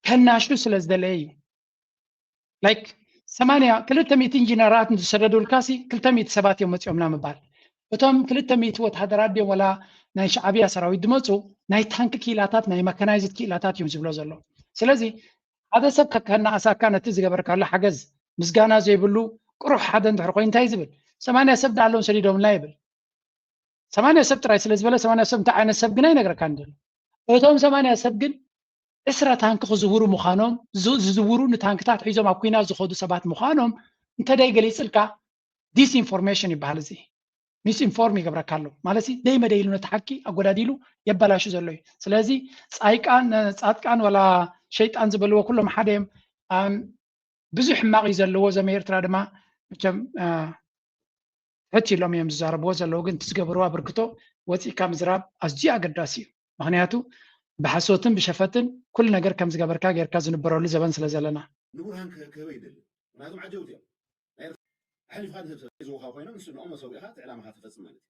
ከናሹ ስለ ዝደለየ እዩ ላይክ ሰማንያ ክልተ ሚእቲ ኢንጂነራት ዝሰደዱልካ ሲ ክልተ ሚእቲ ሰባት እዮም መፂኦምና ምባል እቶም ክልተ ሚእቲ ወተሃደራት ድዮም ወላ ናይ ሻዕብያ ሰራዊት ዝመፁ ናይ ታንክ ክኢላታት ናይ መካናይዝድ ክኢላታት እዮም ዝብሎ ዘሎ ስለዚ ሓደ ሰብ ከከናእሳካ ነቲ ዝገበርካሉ ሓገዝ ምስጋና ዘይብሉ ቅሩሕ ሓደ እንድሕር ኮይኑ እንታይ ዝብል ሰማንያ ሰብ ዳኣሎም ሰዲዶምና ይብል ሰማንያ ሰብ ጥራይ ስለ ዝበለ ሰማንያ ሰብ እንታይ ዓይነት ሰብ ግን ኣይነግረካን ዘሎ እቶም ሰማንያ ሰብ ግን ዕስራ ታንኪ ክዝውሩ ምዃኖም ዝዝውሩ ንታንክታት ሒዞም ኣብ ኩናት ዝኸዱ ሰባት ምዃኖም እንተደይ ገሊፅልካ ዲስኢንፎርሜሽን ይበሃል እዚ ሚስኢንፎርም ይገብረካ ኣሎ ማለት ደይ መደይ ኢሉ ነቲ ሓቂ ኣጎዳዲሉ የበላሹ ዘሎ እዩ ስለዚ ፃይቃን ፃጥቃን ወላ ሸይጣን ዝበልዎ ኩሎም ሓደ እዮም ብዙሕ ሕማቕ እዩ ዘለዎ ዘመ ኤርትራ ድማ መቸም ትሕት ኢሎም እዮም ዝዛረብዎ ዘለዉ ግን ትዝገበሩ ኣበርክቶ ወፂእካ ምዝራብ ኣዝዩ ኣገዳሲ እዩ ምክንያቱ ብሓሶትን ብሸፈትን ኩሉ ነገር ከም ዝገበርካ ጌርካ ዝንበረሉ ዘበን ስለ ዘለና ንቡርሃን ክህበ ይደሊ ምክንያቱም ዓጀውቲ እዮም ኣሕሊፍካ ንህብ ሰብ ዝወካ ኮይኖም ንሱ ንኦም መሰዊእካ እቲ ዕላማካ ትፈፅም ማለት እዩ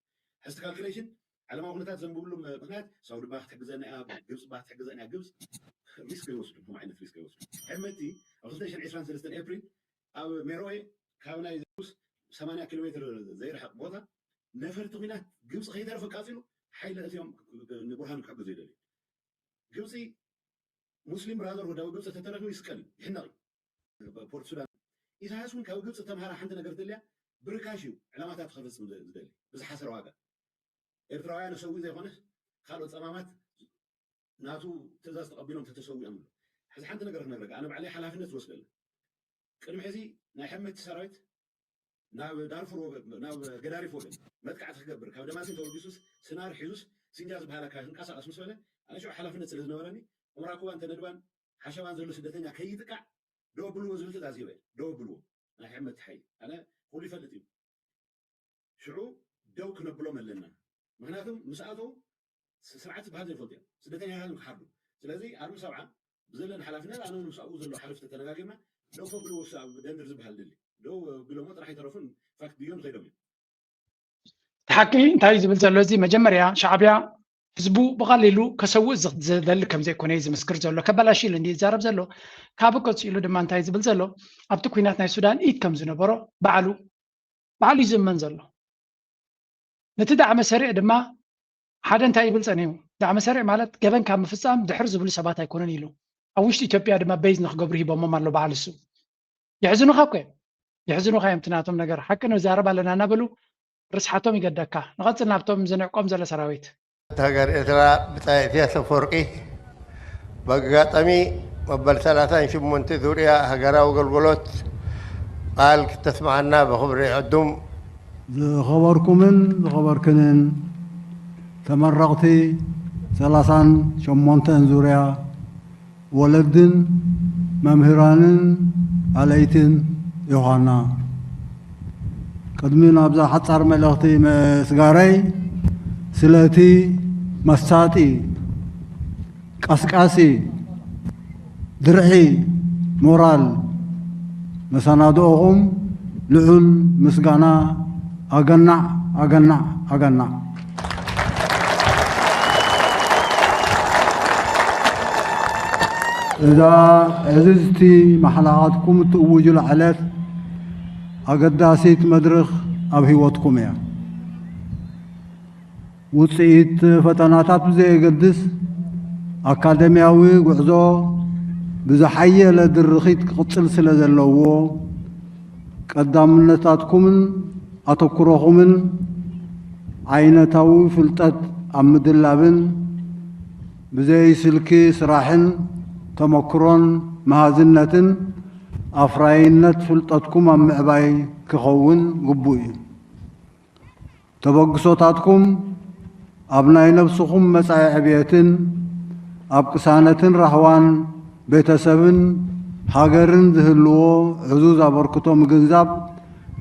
ሕዝቲ ካልኩሌሽን ዓለማዊ ኩነታት ዘንብብሉ ምክንያት ሳውዲ ባ ክትሕግዘና እያ ግብፂ ባ ክትሕግዘና እያ ግብፂ ሪስክ ይወስዱ ከም ዓይነት ሪስክ ይወስዱ ሕመቲ ኣብ ክልተ ሽሕን ዕስራን ሰለስተን ኤፕሪል ኣብ ሜሮኤ ካብ ናይ ሩስ ሰማንያ ኪሎ ሜትር ዘይርሕቕ ቦታ ነፈርቲ ኩናት ግብፂ ከይተረፈ ቃፂሉ ሓይሊ እትዮም ንቡርሃን ክሕግዙ ይደልዩ ግብፂ ሙስሊም ብራዘርሁድ ኣብ ግብፂ ተተረኪቡ ይስቀል እዩ፣ ይሕነቕ እዩ። ፖርት ሱዳን ኢሳያስ እውን ካብ ግብፂ ተምሃራ ሓንቲ ነገር ደልያ ብርካሽ እዩ ዕላማታት ከፈፅም ዝደሊ ብዝሓሰረ ዋጋ። ኤርትራውያን ሰዊ ዘይኮነስ ካልኦት ፀማማት ናቱ ትእዛዝ ተቐቢሎም ተተሰዊኦም ኣሎ። ሕዚ ሓንቲ ነገር ክነግረካ፣ ኣነ ባዕለይ ሓላፍነት ዝወስደሉ ቅድሚ ሕዚ ናይ ሕመቲ ሰራዊት ናብ ዳርፉር ወገን ናብ ገዳሪፍ ወገን መጥቃዕቲ ክገብር ካብ ደማሲን ተወጊሱስ ስናር ሒዙስ ሲንጃ ዝበሃላ ካብ ክንቀሳቀስ ምስ በለ ኣነ ሽዑ ሓላፍነት ስለ ዝነበረኒ ዑምራኩባን ተነድባን ሓሸባን ዘሎ ስደተኛ ከይጥቃዕ ደው ኣብልዎ ዝብል ትእዛዝ ሂበ። ደው ኣብልዎ ናይ ሕመቲ ሓይሊ ኣነ ኩሉ ይፈልጥ እዩ። ሽዑ ደው ክነብሎም ኣለና። ምክንያቱም ምስ ኣተው ስርዓት ዝበሃል ዘይፈልጡ እዮም። ስደተኛታት እዮም ክሓርዱ። ስለዚ ኣርሚ ሰብዓ ብዘለን ሓላፍነት ኣነ እውን ምስ ኣብኡ ዘሎ ሓለፍቲ ተነጋጊርና ደው ከብልዎ ኣብ ደንድር ዝበሃል ድሊ ደው ቢሎሞ ጥራሕ ይተረፉን ፋክት ብዮም ከይዶም እዮም። እቲ ሓቂ እንታይ እዩ ዝብል ዘሎ እዚ መጀመርያ ሻዕብያ ህዝቡ ብቐሊሉ ከሰውእ ዝደሊ ከም ዘይኮነ እዩ ዝምስክር ዘሎ። ከበላሽሉ እንዲ ይዛረብ ዘሎ። ካብ ቀፂሉ ድማ እንታይ ዝብል ዘሎ ኣብቲ ኩናት ናይ ሱዳን ኢድ ከም ዝነበሮ ባዕሉ ባዕሉ እዩ ዝእመን ዘሎ። ነቲ ዳዕመ ሰሪዕ ድማ ሓደ እንታይ ይብል ፀኒሑ፣ ዳዕመ ሰሪዕ ማለት ገበን ካብ ምፍፃም ድሕር ዝብሉ ሰባት ኣይኮኑን ኢሉ። ኣብ ውሽጢ ኢትዮጵያ ድማ በይዝ ንክገብሩ ሂቦሞም ኣሎ በዓል እሱ። የሕዝኑኻ እኮ እዮም። የሕዝኑኻ እዮም እቲ ናቶም ነገር። ሓቂ ንዛረብ ኣለና እናበሉ ርስሓቶም ይገደካ። ንቐፅል ናብቶም ዝንዕቆም ዘሎ ሰራዊት። ሃገር ኤርትራ ብጻይ ኢሳያስ ኣፈወርቂ ብኣጋጣሚ መበል ሰላሳን ሸሞንተ ዙርያ ሃገራዊ ኣገልግሎት ቃል ክተስምዓና ብኽብሪ ይዕድም። ዝኸበርኩምን ዝኸበርክንን ተመረቕቲ ሰላሳን ሸሞንተን ዙርያ ወለድን መምህራንን ኣለይትን ዮሃና፣ ቅድሚ ናብዛ ሓጻር መልእኽቲ ምስጋረይ ስለቲ መሳጢ ቀስቃሲ ድርዒ ሞራል መሰናድኦኹም ልዑል ምስጋና ኣገናዕ ኣገናዕ ኣገናዕ። እዛ ዕዝዝቲ ማሕላቓትኩም እትእውጁላ ዕለት ኣገዳሲት መድርኽ ኣብ ህይወትኩም እያ። ውፅኢት ፈተናታት ብዘየገድስ ኣካደሚያዊ ጉዕዞ ብዝሓየለ ድርኺት ክቕፅል ስለ ዘለዎ ቀዳምነታትኩምን ኣተኩሮኹምን ዓይነታዊ ፍልጠት ኣብ ምድላብን ብዘይ ስልኪ ስራሕን ተመክሮን መሃዝነትን ኣፍራይነት ፍልጠትኩም ኣብ ምዕባይ ክኸውን ግቡእ እዩ። ተበግሶታትኩም ኣብ ናይ ነብስኹም መጻኢ ዕብየትን ኣብ ቅሳነትን ራህዋን ቤተሰብን ሃገርን ዝህልዎ ዕዙዝ ኣበርክቶ ምግንዛብ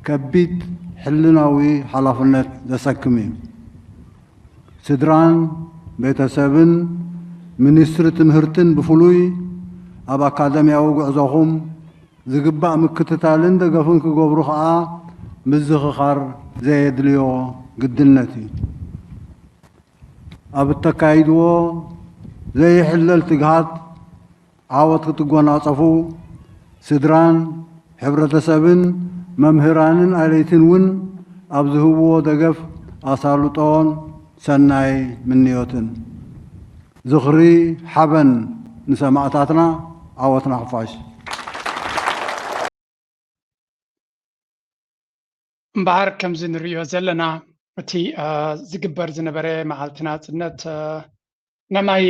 ከቢድ ሕልናዊ ሓላፍነት ዘሰክም እዩ። ስድራን ቤተሰብን ሚኒስትሪ ትምህርትን ብፍሉይ ኣብ ኣካደሚያዊ ጉዕዞኹም ዝግባእ ምክትታልን ደገፍን ክገብሩ ከኣ ምዝኽኻር ዘየድልዮ ግድነት እዩ። ኣብ እተካይድዎ ዘይሕለል ትግሃት ዓወት ክትጎናጸፉ ስድራን ሕብረተሰብን መምህራንን ኣለይትን እውን ኣብ ዝህብዎ ደገፍ ኣሳልጦን ሰናይ ምንዮትን። ዝኽሪ ሓበን ንሰማእታትና ዓወት ንሓፋሽ። እምበኣር ከምዚ ንርእዮ ዘለና እቲ ዝግበር ዝነበረ መዓልቲ ናጽነት ነናይ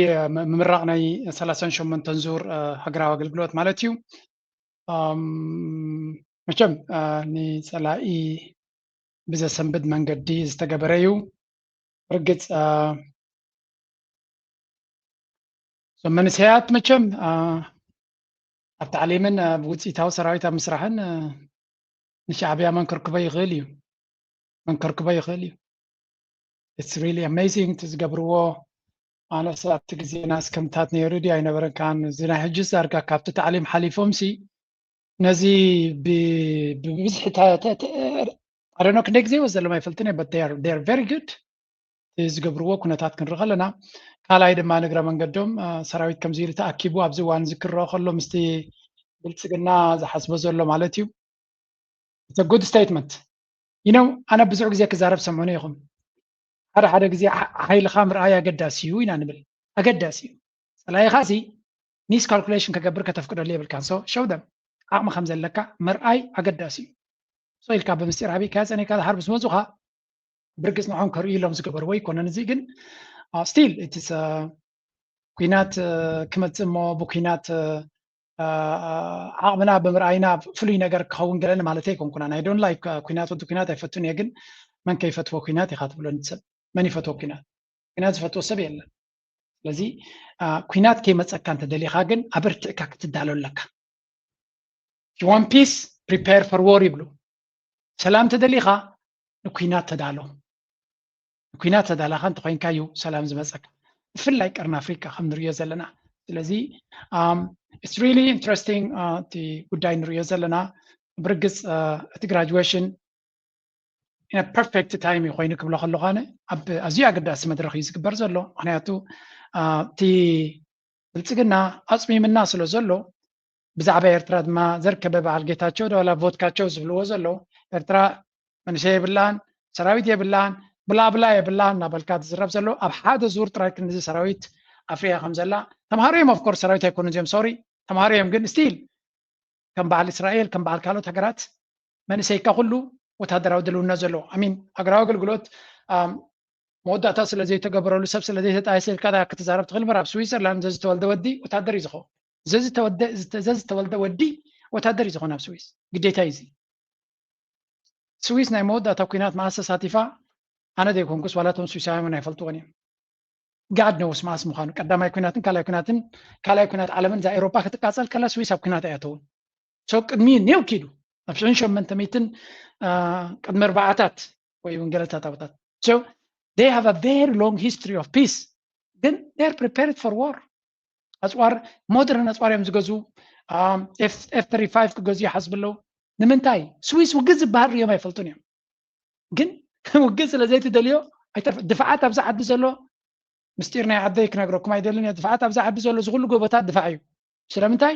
ምምራቕ ናይ ሰላሳን ሸሞንተን ዙር ሃገራዊ ኣገልግሎት ማለት እዩ። መቸም ንጸላኢ ብዘሰንብድ መንገዲ ዝተገበረ እዩ። ርግጽ እዞም መንእሰያት መቸም ኣብ ታዕሊምን ኣብ ውፅኢታዊ ሰራዊት ኣብ ምስራሕን ንሻዕብያ መንከርክቦ ይኽእል እዩ መንከርክቦ ይኽእል እዩ። It's really amazing እቲ ዝገብርዎ። ኣነስ ኣብቲ ግዜና እስከምታት ነይሩ ድዩ ኣይነበረን ከዓን እዚ ናይ ሕጂ ዳርጋ ካብቲ ታዕሊም ሓሊፎም ሲ ነዚ ብብዝሒ ኣደኖ ክንደይ ግዜ ይወስደሎም ኣይፈልጥን እየ but they are very good። ዝገብርዎ ኩነታት ክንርኢ ከለና ካልኣይ ድማ ንግረ መንገዶም ሰራዊት ከምዚ ኢሉ ተኣኪቡ ኣብዚ እዋን እዚ ክረኦ ከሎ ምስቲ ብልፅግና ዝሓስቦ ዘሎ ማለት እዩ it's a good statement you know ኣነ ብዙሕ ግዜ ክዛረብ ሰምዑኒ ኢኹም ሓደ ሓደ ግዜ ሓይልኻ ምርኣይ ኣገዳሲ እዩ ኢና ንብል ኣገዳሲ እዩ ፀላኢኻ ሲ ሚስካልኩሌሽን ከገብር ከተፍቅደሉ የብልካን። So show them ዓቕሚ ከም ዘለካ ምርኣይ ኣገዳሲ እዩ። So ኢልካ ብምስጢር ኣበይካ ጸኒካ ድሓር ምስ መጹኻ ብርግጽ ንዖም ከርእዩ ኢሎም ዝገበርዎ ኣይኮነን። እዚ ግን still it's ኩናት ክመጽእ እሞ ብኩናት ዓቕምና ብምርኣይና ፍሉይ ነገር ክኸውን ገለኒ ማለት ኣይኮንኩናን። I don't like ኩናት፣ ወዲ ኩናት ኣይፈቱን እየ። ግን መን ከይፈትዎ ኩናት ኢኻ ትብሎ ንሰብ? መን ይፈትዎ ኩናት? ኩናት ዝፈትዎ ሰብ የለን። ስለዚ ኩናት ከይመጸካ እንተደሊኻ ግን ኣበርቲዕካ ክትዳሎ ኣለካ። You want peace, prepare for war ይብሉ። ሰላም ተደሊኻ ንኩናት ተዳሎ። ንኩናት ተዳላኻ እንተኮይንካ እዩ ሰላም ዝመጸካ፣ ብፍላይ ቀርኒ ኣፍሪካ ከም ንሪኦ ዘለና። ስለዚ it's really interesting እቲ ጉዳይ ንሪኦ ዘለና። ብርግጽ እቲ ግራጁዌሽን perfect time እዩ ኮይኑ ክብሎ ከለኹ ኣነ ኣብ ኣዝዩ ኣገዳሲ መድረኽ እዩ ዝግበር ዘሎ። ምክንያቱ እቲ ብልጽግና ኣጽሚምና ስለ ዘሎ ብዛዕባ ኤርትራ ድማ ዘርከበ በዓል ጌታቸው ደዋላ ቮትካቸው ዝብልዎ ዘለዉ ኤርትራ መንእሰይ የብላን፣ ሰራዊት የብላን፣ ብላብላ የብላን እናበልካ ትዝረብ ዘሎ ኣብ ሓደ ዙር ጥራይ ክንዚ ሰራዊት ኣፍርያ ከም ዘላ ተምሃሮ እዮም። Of course ሰራዊት ኣይኮኑን እዚኦም፣ sorry ተምሃሮ እዮም። ግን still ከም በዓል እስራኤል ከም በዓል ካልኦት ሃገራት መንእሰይካ ኩሉ ወታደራዊ ድልውነት ዘለዎ I mean ሃገራዊ ኣገልግሎት መወዳእታ ስለ ዘይተገበረሉ ሰብ ስለ ዘይተጣየሰ ኢልካ ክትዛረብ ትኽእል እምበር ኣብ ስዊዘርላንድ ዘዝተወልደ ወዲ ወታደር እዩ ዝኸውን። ዘዝተወልደ ወዲ ወታደር እዩ ዝኾን ኣብ ስዊስ ግዴታ እዩ። ስዊስ ናይ መወዳእታ ኩናት መዓስ ተሳቲፋ ኣነ ዘይኮንኩስ ዋላ እቶም ስዊሳውያን ኣይፈልጥዎን እዮም። God knows መዓስ ምዃኑ ቀዳማይ ኩናትን ካልኣይ ኩናትን ካልኣይ ኩናት ዓለምን እዛ ኤሮፓ ክትቃጸል ከላ ስዊስ ኣብ ኩናት ኣይኣተውን። So ቅድሚ ኔው ኪዱ ኣብ ሽሕን ሸሞንተ ሚእትን ቅድሚ ኣርባዓታት ወይ እውን ገለታት ኣቦታት So they have a very long history of peace ግን they're prepared for war። ኣጽዋር ሞደርን ኣጽዋር እዮም ዝገዝኡ። F thirty-five ክገዝኡ ይሓስቡ ኣለዉ። ንምንታይ? ስዊስ ውግእ ዝበሃል ርእዮም ኣይፈልጡን እዮም። ግን ውግእ ስለ ዘይትደልዮ ድፍዓት ኣብዚ ዓዲ ዘሎ ምስጢር ናይ ዓደይ ክነግረኩም ኣይደልን እየ። ድፍዓት ኣብዚ ዓዲ ዘሎ ዝኩሉ ጎቦታት ድፋዕ እዩ። ስለምንታይ?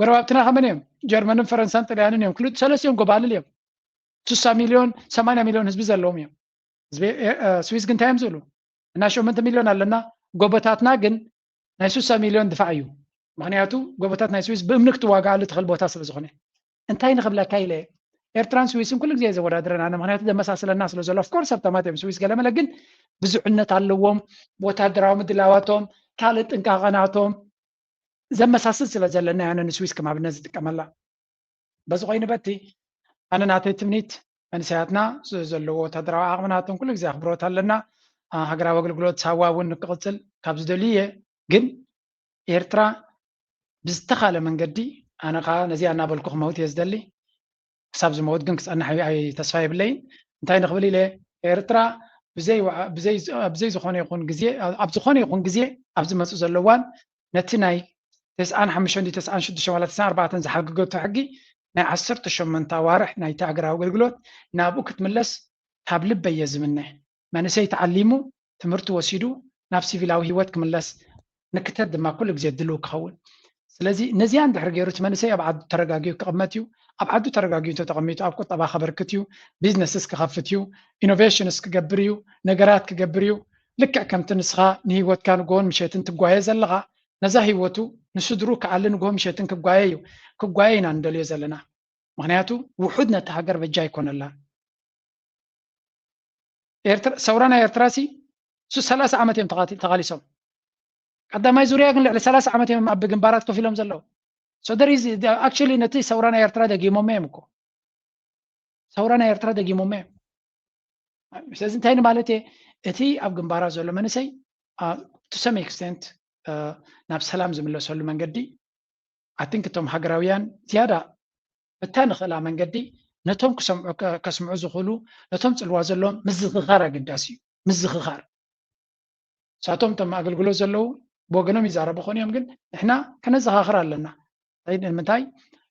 ጎረባብትና ከመን እዮም? ጀርመንን ፈረንሳን ጥልያንን እዮም። ክልተ ሰለስቲኦም ጎባልል እዮም። ስሳ ሚልዮን ሰማንያ ሚልዮን ህዝቢ ዘለዎም እዮም። ስዊስ ግን እንታይ እዮም ዝብሉ? እና ሸሞንተ ሚልዮን ኣለና፣ ጎቦታትና ግን ናይ ስሳ ሚልዮን ድፋዕ እዩ። ምክንያቱ ጎቦታት ናይ ስዊስ ብእምኒ ክትዋጋኣሉ ትኽእል ቦታ ስለ ዝኾነ። እንታይ ንኽብለካ ኢለ ኤርትራን ስዊስን ኩሉ ግዜ ዘወዳድረን ኣነ ምክንያቱ ዘመሳስለና ስለ ዘሎ of course ሃብታማት እዮም ስዊስ ገለመለ ግን ብዙሕነት ኣለዎም። ወታደራዊ ምድላዋቶም ካልእ ጥንቃቐናቶም ዘመሳስል ስለ ዘለና ኣነ ንስዊስ ከም ኣብነት ዝጥቀመላ። በዚ ኮይኑ በቲ ኣነ ናተይ ትምኒት መንእሰያትና ዘለዎ ወታደራዊ ዓቕምናቶም ኩሉ ግዜ ኣኽብሮት ኣለና። ሃገራዊ ኣገልግሎት ሳዋ እውን ንክቕፅል ካብ ዝደልዩ እየ። ግን ኤርትራ ብዝተኻለ መንገዲ ኣነ ከዓ ነዚኣ እናበልኩ ክመውት እየ ዝደሊ። ክሳብ ዝመውት ግን ክፀንሕ ኣይ ተስፋ የብለይን። እንታይ ንኽብል ኢለ ኤርትራ ብዘይ ዝኾነ ይኹን ግዜ ኣብ ዝኾነ ይኹን ግዜ ኣብ ዝመፁ ዘሎ እዋን ነቲ ናይ ተስዓን ሓሙሽተን ተስዓን ሽዱሽተን ዋላ ተስዓን ኣርባዕተን ዝሓገገቶ ሕጊ ናይ ዓሰርተ ሸሞንተ ኣዋርሕ ናይቲ ሃገራዊ ኣገልግሎት ናብኡ ክትምለስ ካብ ልበይ እየ ዝምነ። መንእሰይ ተዓሊሙ ትምህርቲ ወሲዱ ናብ ሲቪላዊ ህይወት ክምለስ ንክተት ድማ ኩሉ ግዜ ድልው ክኸውን። ስለዚ ነዚኣ እንድሕር ገይሩ እቲ መንእሰይ ኣብ ዓዱ ተረጋጊኡ ክቕመጥ እዩ። ኣብ ዓዱ ተረጋጊኡ እንተተቐሚጡ ኣብ ቁጠባ ከበርክት እዩ፣ ቢዝነስስ ክኸፍት እዩ፣ ኢኖቬሽንስ ክገብር እዩ፣ ነገራት ክገብር እዩ። ልክዕ ከምቲ ንስኻ ንህይወትካ ንጎሆን ምሸትን ትጓየ ዘለኻ ነዛ ህይወቱ ንስድሩ ክኣሊ ንጎሆ ምሸትን ክጓየ እዩ። ክጓየ ኢና ንደልዮ ዘለና። ምክንያቱ ውሑድ ነቲ ሃገር በጃ ኣይኮነላን። ሰውራ ናይ ኤርትራ ሲ ሱ ሰላሳ ዓመት እዮም ተቓሊሶም። ቀዳማይ ዙርያ ግን ልዕሊ ሰላሳ ዓመት እዮም ኣብ ግንባራት ኮፍ ኢሎም ዘለዉ። So there is actually ነቲ ሰውራ ናይ ኤርትራ ደጊሞሞ እዮም እኮ ሰውራ ናይ ኤርትራ ደጊሞሞ እዮም። ስለዚ እንታይ ንማለት እየ እቲ ኣብ ግንባራት ዘሎ መንእሰይ to some extent ናብ ሰላም ዝምለሰሉ መንገዲ ኣትን ክቶም ሃገራውያን ዝያዳ በታ ንኽእላ መንገዲ ነቶም ክሰምዑ ከስምዑ ዝኽእሉ ነቶም ፅልዋ ዘለዎም ምዝኽኻር ኣገዳሲ እዩ። ምዝኽኻር ሳቶም እቶም ኣገልግሎት ዘለዉ ብወገኖም ይዛረቡ ኾን እዮም ግን ንሕና ከነዘኻኽር ኣለና። ንምንታይ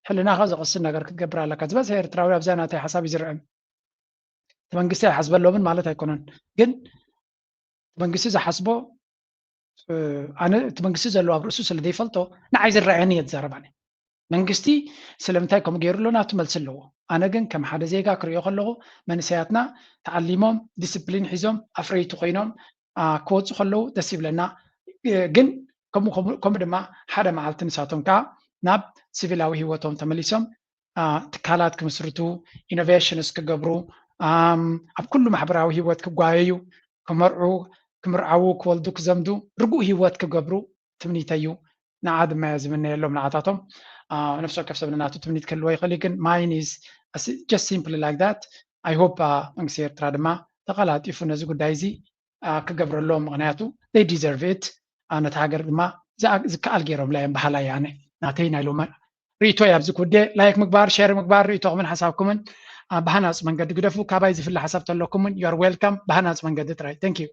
ሕልናኻ ዘቐስን ነገር ክትገብር ኣለካ። ዝበዝሐ ኤርትራዊ ኣብዛ ናተይ ሓሳብ ይዝርዕም እቲ መንግስቲ ኣይሓስበሎምን ማለት ኣይኮነን ግን እቲ መንግስቲ ዝሓስቦ ኣነ እቲ መንግስቲ ዘለዎ ኣብ ርእሱ ስለ ዘይፈልጦ ንዓይ ዝረኣየኒ እየ ዝዛረብ። ኣነ መንግስቲ ስለምንታይ ከምኡ ገይሩ ኣሎ ናቱ መልሲ ኣለዎ። ኣነ ግን ከም ሓደ ዜጋ ክሪኦ ከለኹ መንእሰያትና ተዓሊሞም ዲስፕሊን ሒዞም ኣፍረይቲ ኮይኖም ክወፁ ከለዉ ደስ ይብለና። ግን ከምኡ ድማ ሓደ መዓልቲ ንሳቶም ከዓ ናብ ሲቪላዊ ህይወቶም ተመሊሶም ትካላት ክምስርቱ፣ ኢኖቬሽንስ ክገብሩ፣ ኣብ ኩሉ ማሕበራዊ ህይወት ክጓየዩ፣ ክመርዑ፣ ክምርዓዉ፣ ክወልዱ፣ ክዘምዱ፣ ርጉእ ህይወት ክገብሩ ትምኒተይ እዩ። ንዓ ድማ እየ ዝምነየሎም ንዓታቶም። ነፍሲ ወከፍ ሰብ ንናቱ ትምኒት ክህልዎ ይኽእል እዩ፣ ግን mine is just simply like that. I hope መንግስቲ ኤርትራ ድማ ተቐላጢፉ ነዚ ጉዳይ እዚ ክገብረሎም፣ ምኽንያቱ they deserve it። ነቲ ሃገር ድማ ዝከኣል ገይሮምላ እዮም በሃላይ ኣነ። ናተይ ናይ ሎም ርእቶ እዩ ኣብዚ ክውደ። ላይክ ምግባር፣ ሸር ምግባር፣ ርእቶኹምን ሓሳብኩምን ብሃናፂ መንገዲ ግደፉ። ካባይ ዝፍለ ሓሳብ ተለኩምን you are welcome። ብሃናፂ መንገዲ ጥራይ። Thank you።